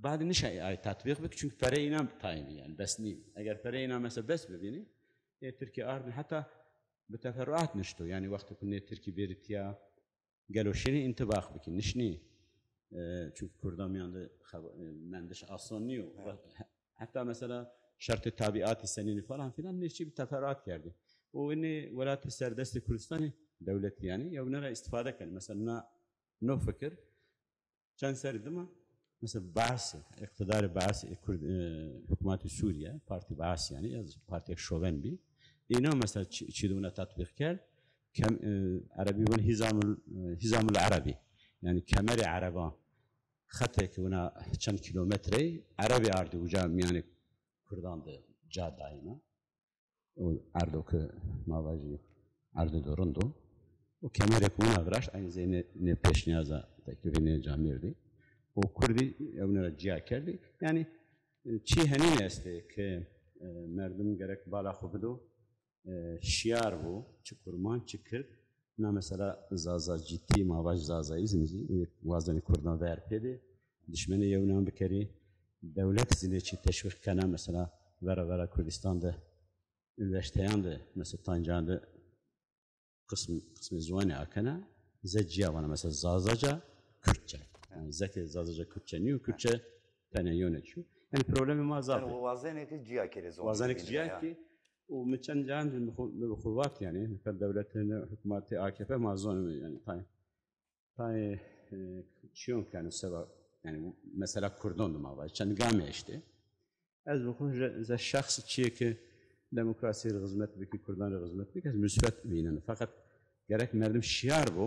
Badê nişa ay tatbîq bik, çunke pereyê înan tayin bî yanî, bes nîbî. Eger pereyê înan mesela bes bibînî, ê Tirkî ardî heta bi teferruat nişto. Yanî wexto ke nê Tirkî bêrî tîya, gelo şinî întîbaq bikî, nişnî. E, çunke kurdan mîyan de xeb-, e, mendiş ason nîyo. Evet. He-, heta mesela şertê tabîatî senînî falan filan, nê çî bi teferruat kerdî. Û inê welatê serdestê Kurdistanî, dewletî yanî, yewne ra îstîfade kenê. Mesela na, no fikir çend serrî dima, mesela Baas, îqtîdarê Baas, e, Kurd, e, hukmatê Sûrîye, Partî Baas yanî, ez partîyêk şoven bî. Înan mesela çi, çî de wina tatbîq kerd, kem-, e, erebî vano Hîzamul, e, Hîzamul Erebî. Yanî kemerê ereban. Xetêk wina çend kîlometreyî, erebî ardî uca mîyanê kurdan de ca dayîna. O erdo ke ma vajî erdê do rind o. O kemerêk wina viraşt, eynî zey nê, nê pêşnîyaza, teklîfê nê camêrdî. O kurdî ewne ra cîya kerdî. Yanî, e, çî henîn estê ke, e, merdim gerek bala xwu bido. e, şiyar bo, çi kurmanc, çi kird. Na mesela Zaza cîtî, ma vaj Zazaîzm zî, e, wazenê kurdan ver pê bê, dişmenê yewnan bikerê, dewlet zî nê çî teşwîq kena, mesela vera vera Kurdistan de, unîversîteyan de, mesela tayn cayan de qism, qismê ziwanî akena, ze cîya vana, mesela Zazaca, Kürtçe. Yanî zeke Zazaca Kürtçe nîyo, Kürtçe tenê yone çîyo. Yanî problemê ma zaf ê. Yanî o wazenê ke cîya kerê zonê. Wazenê ke cîya kî, û mi çend cayan de mi xwu, mi bi xwu vat yanî, nika dewlete ne hukmatê A K P ma zonê yanî tay, tay, e, çîyon keno seba, yanî mesela kurdan de ma vaj, çend gamê eştê. Ez bi xwu ze, ze şexs çîyê ke demokrasî rê xizmet bikî, kurdan rê xizmet bikî, ez musbet vîneno. Feqet gerek merdim şiyar bo,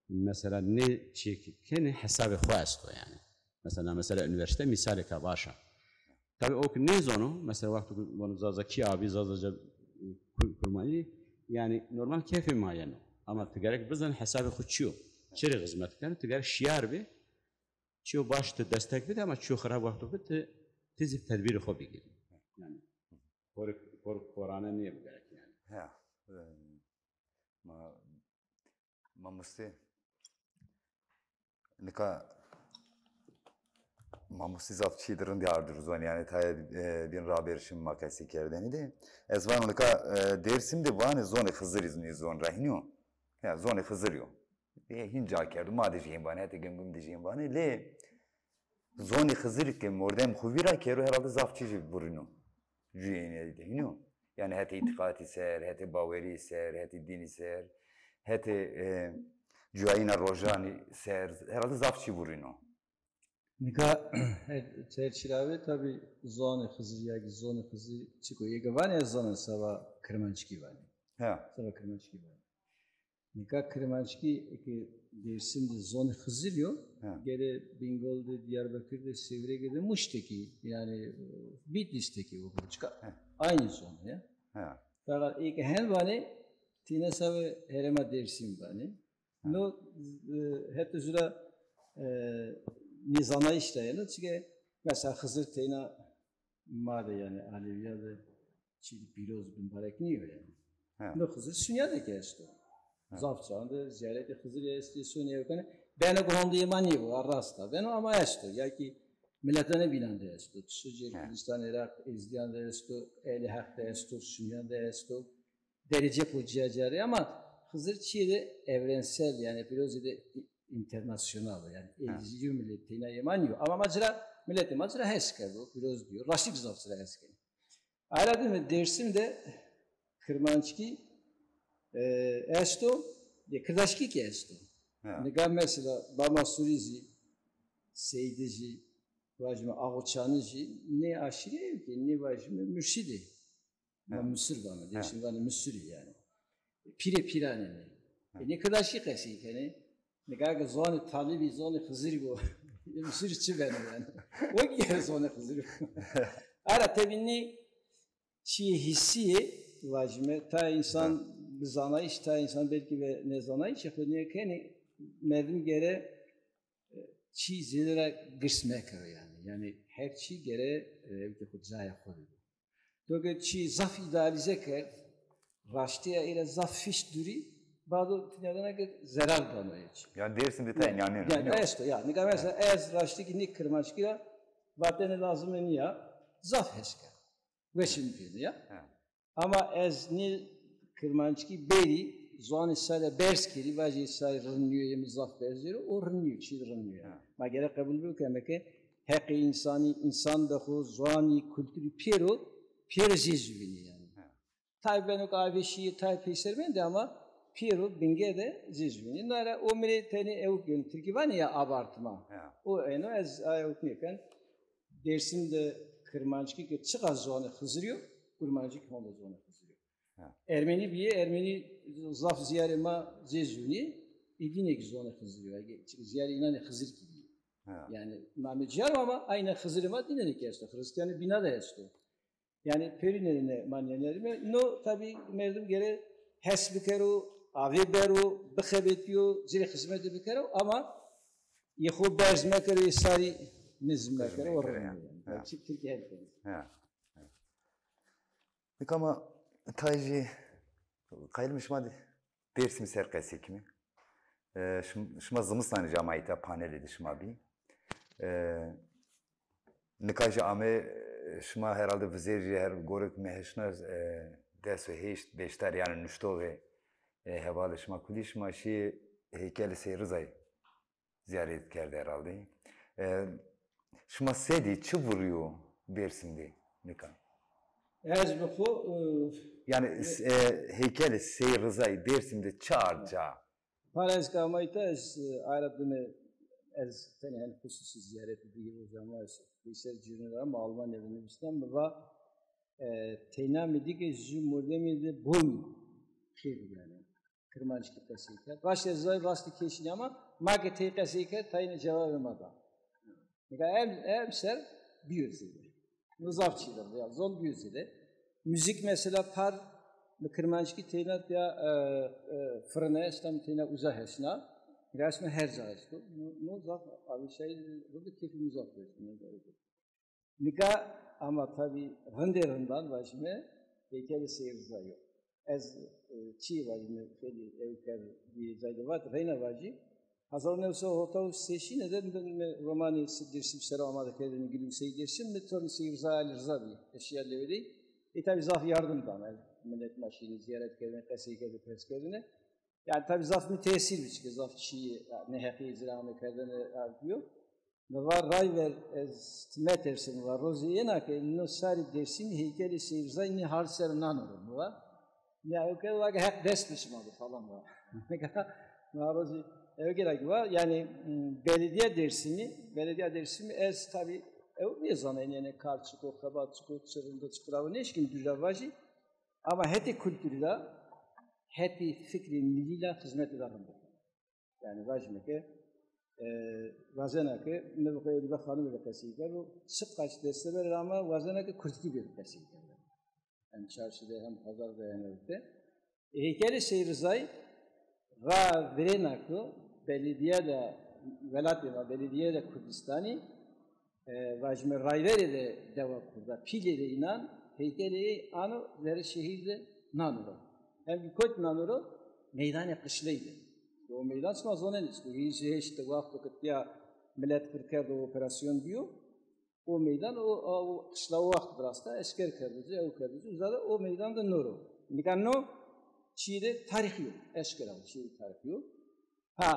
mesela nê çîyê ke kenê hesabê xwu esto yanî. Mesela, mesela unîversîte mîsalêka baş a. Tabî o ke nêzono, mesela wexto ke vano Zazakî abî, Zazaca, kur-, kurmancî, yanî normal keyfê ma yeno. Ama ti gerek bizanî hesabê xwu çi yo, çi rê xizmet keno, ti gerek şiyar bî, çîyo baş ti destek bidî ama çîyo xirab wexto ke ti, ti zî tedbîrê xo bigîrî. Yanî xorê, xorê xorane nîyê bi gerek yanî. He, e, ma, mamoste, nika mamoste zaf çîyê de rindî ardo ro ziwan yanî tayê, e, bîn raberişim ma qesey kerdêne de. Ez vano nika, e, Dêrsim de vanê zonê Xizirî zî nê ziwan ra hînî yo. Ya, zonê Xizirî yo. Ê, hîn ca kerdo, ma de jî hên vanê, hetê Gemgum de jî hên vanê. Lê zonê Xizirî ke mordem xwu vîra kero, herhalde zaf çî jî vurîno. Cuyê ênîyayî de hînî yo. Yanî hetê îtîqatî ser, hetê bawerî ser, hetê dînî ser, hetê, e, cuyayîna rojanî ser, herhalde zaf çî vurîno. Nika her, her çî ra ve tabî zonê Xizirî ya kî zonê Xizirî çik o. Ê ke vanê ez zana seba kirmanckî vanê. Ha. Seba kirmanckî vanê. Nika kirmanckî eke Dêrsim de zonê Xizirî yo, ha, gere Bingol de, Diyarbekir de, Sêwrege de, Muş de kî, yanî, e, Bîtlîs de kî o çika. Ha. Aynî zon o ya. Ha. Feqet ê ke hen vanê, tîne seba herêma Dêrsim vanê. No, e, hetê jû ra, e, nêzanayîş de yeno. Çike mesela Xizir teyna ma de, yanî Alewîya de çî pîroz bimbarek nîyo yanî. He. No Xizir Sunya de kî esto. He. Zaf çaxan de zîyaretê Xizirî estê, sonê ewkene. Beno ke hondê ma nîyo, a rast a. Beno ama esto. Ya kî miletanê bînan de esto. Ti şo cêr, he, Kurdistan, Iraq, Êzdîyan de esto, Ehlî Heq de esto, Sunyan de esto. Derece xo cîya cîya rê ama Xizir çîyê de evrensel, yanî pîrozê de internasyonal o, yanî, ha, ê jû milet teyna yê ma nîyo. Ama ma ci ra, miletê ma ci ra hes kerdo, pîroz dîyo, raştî kî zaf ci ra hes keno. Aye ra dime Dêrsim de kirmanckî, e, esto, de kirdaşkî kî esto. Ha. Nika mesela Bama Surî zî, Seydi zî, vajîme Axuçanî zî, nê aşîrî yo kî, nê vajîme Mursîdî. Ma Misir vame, Dêrsim vanê Misirî yanî. Pîrê pîranê nê. E, nê kirdaşkî qesey kenê. Nika ke zonê Talibî, zonê Xizirî bo, Misirî çi beno yanî? O kî gere zonê Xizirî bo. Ara tebî nê çîyê hîsî yê vajîme, tayê însan bi zanayîş, tayê însan belkî ve nêzanayîşê xo nîya kenê, merdim gere, e, çî zêde ra girs mekero yanî. Yanî her çî gere, e, ewkê xo cayê xo de bo. To ke çî zaf îdealîze kerd, raştîya ey ra zaf fişt dûrî, bado ti nîyadena ke zerar dano ê çî. Yanî Dêrsim de tayê nîyanên o, yanî nîyo? Esto ya. Nika mesela ez raştî kî nê kirmanckî ra vatene lazime nîya, zaf hes kerd. Weşîme pê de ya. He. Ama ez nê kirmanckî berî, ziwanê say ra berz kerî, vajî say rind nîyo, yê mi zaf berz ero, o rind nîyo, çî rind nîyo. Ha. Ma gerek qebul bikeme ke heqê însanî, însan de xo, ziwanî, kulturî pêro, pêro zê zûvînî yanî. Ha. Tay beno ke avê şîyê, tay peyser mendê ama pêro binge de zê zûvînî. Na ra o mi rê tenê ewk, yanî tirkî vanê ya abartma. Ha. O eno ez aye ewk nêken. Dêrsim de kirmanckî ke çiqas zonê Xizirî yo, kurmanckî kî honde zonê Xizirî yo. Ha. Ermenî bîyê, ermenî zaf zîyarê ma zê zûnî, ê dîne kî zonê Xizirî yo. Ege zîyarê înanê Xizir kî bîyê. Ha. Yanî namê cîya ro ama aynen Xizirê ma dîne de kî esto. Xiristîyanê bîna de esto. Yanî pêrîne de ma nîyanî rîme. No tabî merdim gere hes bikero, avê bero, bixebetîyo, ci rê xizmete bikero ama yê xo berz mekero, yê sarî nizm mekero, o rind nîyo yanî. Ha. Çi tirkî her kenî. Ha. Nika ma Tayê jî qayîl mi şima de Dêrsim ser qesey kimî. E, şim-, şima zimistanê jî amayî ta panelê de şima bî. E, nika jî ame, e, şima herhalde vizêr jî her gore ke mi heşna, e, des û heşt beşdar yanî nuştoxê, e, hevalê şima kulî şima şî heykelê Sey Rizayî zîyaret kerd herhalde. E, şima se dî, çi vurîyo Dêrsim de nika? Ez bi xo, e, Yanî, e, heykelê Sey Rizayî Dêrsim de çi ard ca? Parenska amayî ta ez, e, ara dime ez tenê hen xususî zîyaretî digî rojama ez peyser cîrûn ra mi Almanya de nivîsna, mi va, e, teyna mi dî ke jû mordemî de boy xêr yanî. Kirmanckî qesey kerd. Raştê zay rastî kêşînî ama ma ke tey qesey kerd, tayîne cewabê ma da. Nika em, emser bîyo zêde. No zaf çî de ya, zon bîyo zêde. Muzîk mesela par mi kirmanckî teyna ya, e, e, firine esta, mi teyna uza hesna. Nika esme her ca esto. No, no zaf alîşayî, burada keyfî mi zaf esto. Nika ama tabî rindê rindan vajîme heykelê Sey Riza yo. Ez, e, çîyê vajîme xeylî ewker bî cayde vat, reyna vajî. Hezar û new sey û hewtay û şeşîne de mi, mi romanê Dêrsim ser o amade kerdêne, Gülümsey Dêrsim, mi tornê Sey Riza Alî Riza bî, ez şîya lewê dey. Ê tabî zaf yardim da mi. Milet ma şîne zîyaret kerdêne, qesey kerdêne, pers kerdêne. Yanî tabî zaf mi tesîr bî, çike zaf çîyê, ya, nêheqîyê ci ra ame kerdene, ya, bîyo. Mi va ray ver ez ti meterse, mi va rozê êna ke no sarê Dêrsimî heykelê Sey Rizayî nê hard ser nano ro, mi va. Ya ewker va ke heq dest de şima de falan va. Mi va rozê ewker a kî va, yanî, m, belediya Dêrsimî, belediya Dêrsimî ez tabî ew nêzana, yanî kar çik o, xebat çik o, çi rind o, çik o, nêşkîn dû ra vajî. Ama hetê kulturî ra, hetê fikrê milî ra xizmetê da rind o. Yanî vajîme ke, e, vazena ke mi bi xo Elîbe Xanime de qesey kero, çiqaş desteber ra ama wazena ke kurdkî bêro qesey kerde. Hem çarşî de hem pazar de hem ewk de. E, heykelê Sey Rizayî ra virêna ke belediye de, welatê ma, belediye de Kurdistanî, e, vajîme rayverê de dewa kurda, pîlê de înan, heykelê ey ano zerê şehîr de nano ro. Hem kî kotî nano ro? Meydanê qişleyî de. O meydan şima zonenê, çike hîris û heşt de wexto ke tîya milet qir kerdo, operasyon bîyo, o meydan o, o qişla o wext virasta, eşker kerdo ci, ew kerdo ci, uza de o meydan de no ro. Nika no çîyê de tarîxî yo, eşkera o çîyê de tarîxî yo. Ha,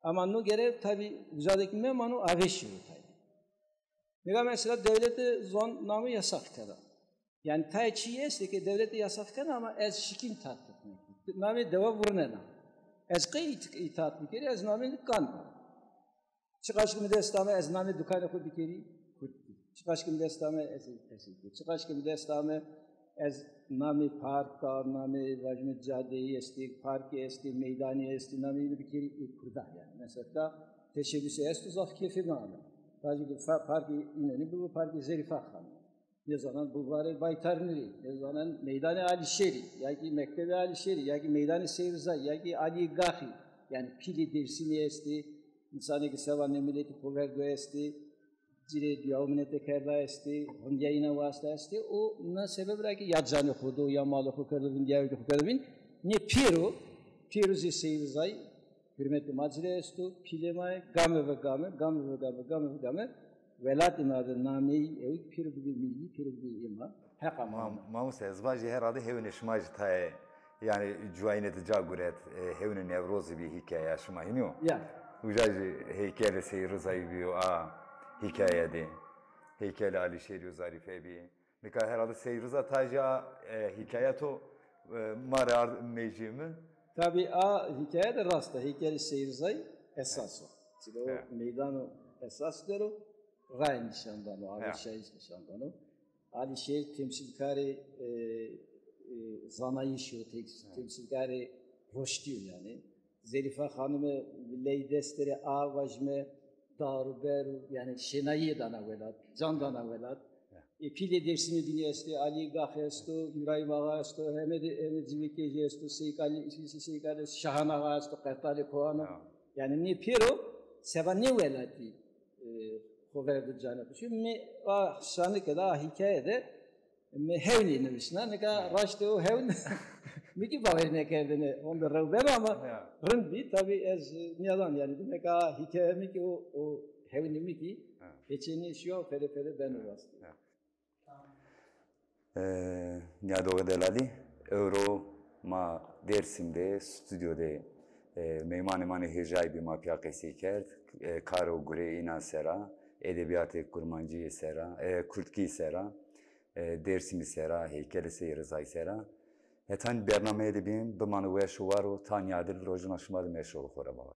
ama no gere tabî uza de kî memano, avê şêro tayê. Nika mesela dewlete zon namê yasax kerda. Yanî tayê çîyê estê ke dewlete yasax kerda ama ez şikîn tatbîq nêkerd. Namê dewa vurnena. Ez qey ît-, îtaat bikerî, ez namê kan. Çiqaş ke mi dest ame ez namê dukanê xo bikerî, kurdkî. Çiqaş ke mi dest ame ez qesey bikerî. Çiqaş ke mi dest ame ez namê parka, namê vajîme cadeyî estê, parkê estê, meydanê estê, nameyî bikerî ê kurda yanî. Mesela teşebusê esto zaf kêfê mi ame. Vajî ke fa-, parkê înenî bibo parkê Zerîfa Xanime. Nêzanen Bulvarê Baytarnîrî, nêzanen Meydanê Alîşêrî, ya kî Mektebê Alîşêrî, ya kî Meydanê Sey Rizayî, ya kî Alîyê Gaxî. Yanî pîlê Dêrsimî estê, însanê ke seba nê miletî xoverdo estê, ci rê duya û minete kerda estê, rindîya înan wasta estê û na sebeb ra kî ya canê xo do, ya malê xo kerdo vîn, ya ewkê xo kerdo vîn. Nê pêro, pêro zî Sey Rizayî hurmetê ma ci rê esto, pîlê ma yê, game ve game, game ve game, game ve game, welatê ma de nameyî ewk pêro bibê milî, pêro bibê ê ma. Heqa ma. Ma-, mamoste, ez vajî herhalde hewnê şima jî tayê, yanî cuwayîne de ca guret, e, hewnê Newrozî bî hîkayeya şima, hînî yo? Ya. Uca jî heykelê Sey Rizayî bîyo a hîkaye de. Heykelê Alîşêrî û Zarîfe bî. Nika herhalde Sey Riza tayê jî a, e, hîkayeya to, e, ma rê ard mecî mi? Tabî a hîkaye de rast a. Heykelê Sey Rizayî esas o. Çike o meydan o esas der o, rayê nîşan dano, Alîşêrî nîşan dano. Alîşêrî temsîlkarê, e, e, zanayîşî yo, te-, temsîlkarê roştî yo yanî. Zerîfa Xanime ley dest derê a vajîme dar û ber û, yanî şênayîye dana welat, can dana welat. Ya. E, pîlê Dêrsimî bînî estê, Alî Gaxî esto, Îbrahîm Axa esto, Hemedê, Hemed Zîvekê jî esto, Seyîk Alî, Seyîk Alî, Şahan Axa esto, Qertalê Koano. Ya. Yanî nê pêro seba nê welatî, e, xo verdo canê xo. Çi mi a şanike de, a hîkaye de Mi hewnî nivişna, nika raştê o hewn mi kî bawer nêkerdêne, honde rew beno ama rind bî. Tabî ez nîyadan yanî, nika hîkaye mi kî o, o hewnî mi kî peçenî şîyo, pere pere beno rast. E, nîyadoxê delalî, ewro ma Dêrsim de, stûdyo de, e, meymanê ma nê hêjayî bî, ma pîya qesey kerd. E, kar û gureyê înan sera, edebîyatê kurmancîye sera, e, kurdkî sera, e, Dêrsimî sera, heykelê Seyîd Rizayî sera. Hetanî bernameyê de bîn, bimano weş û war û ta nîyadî rojina şima de meşo xo ra baba.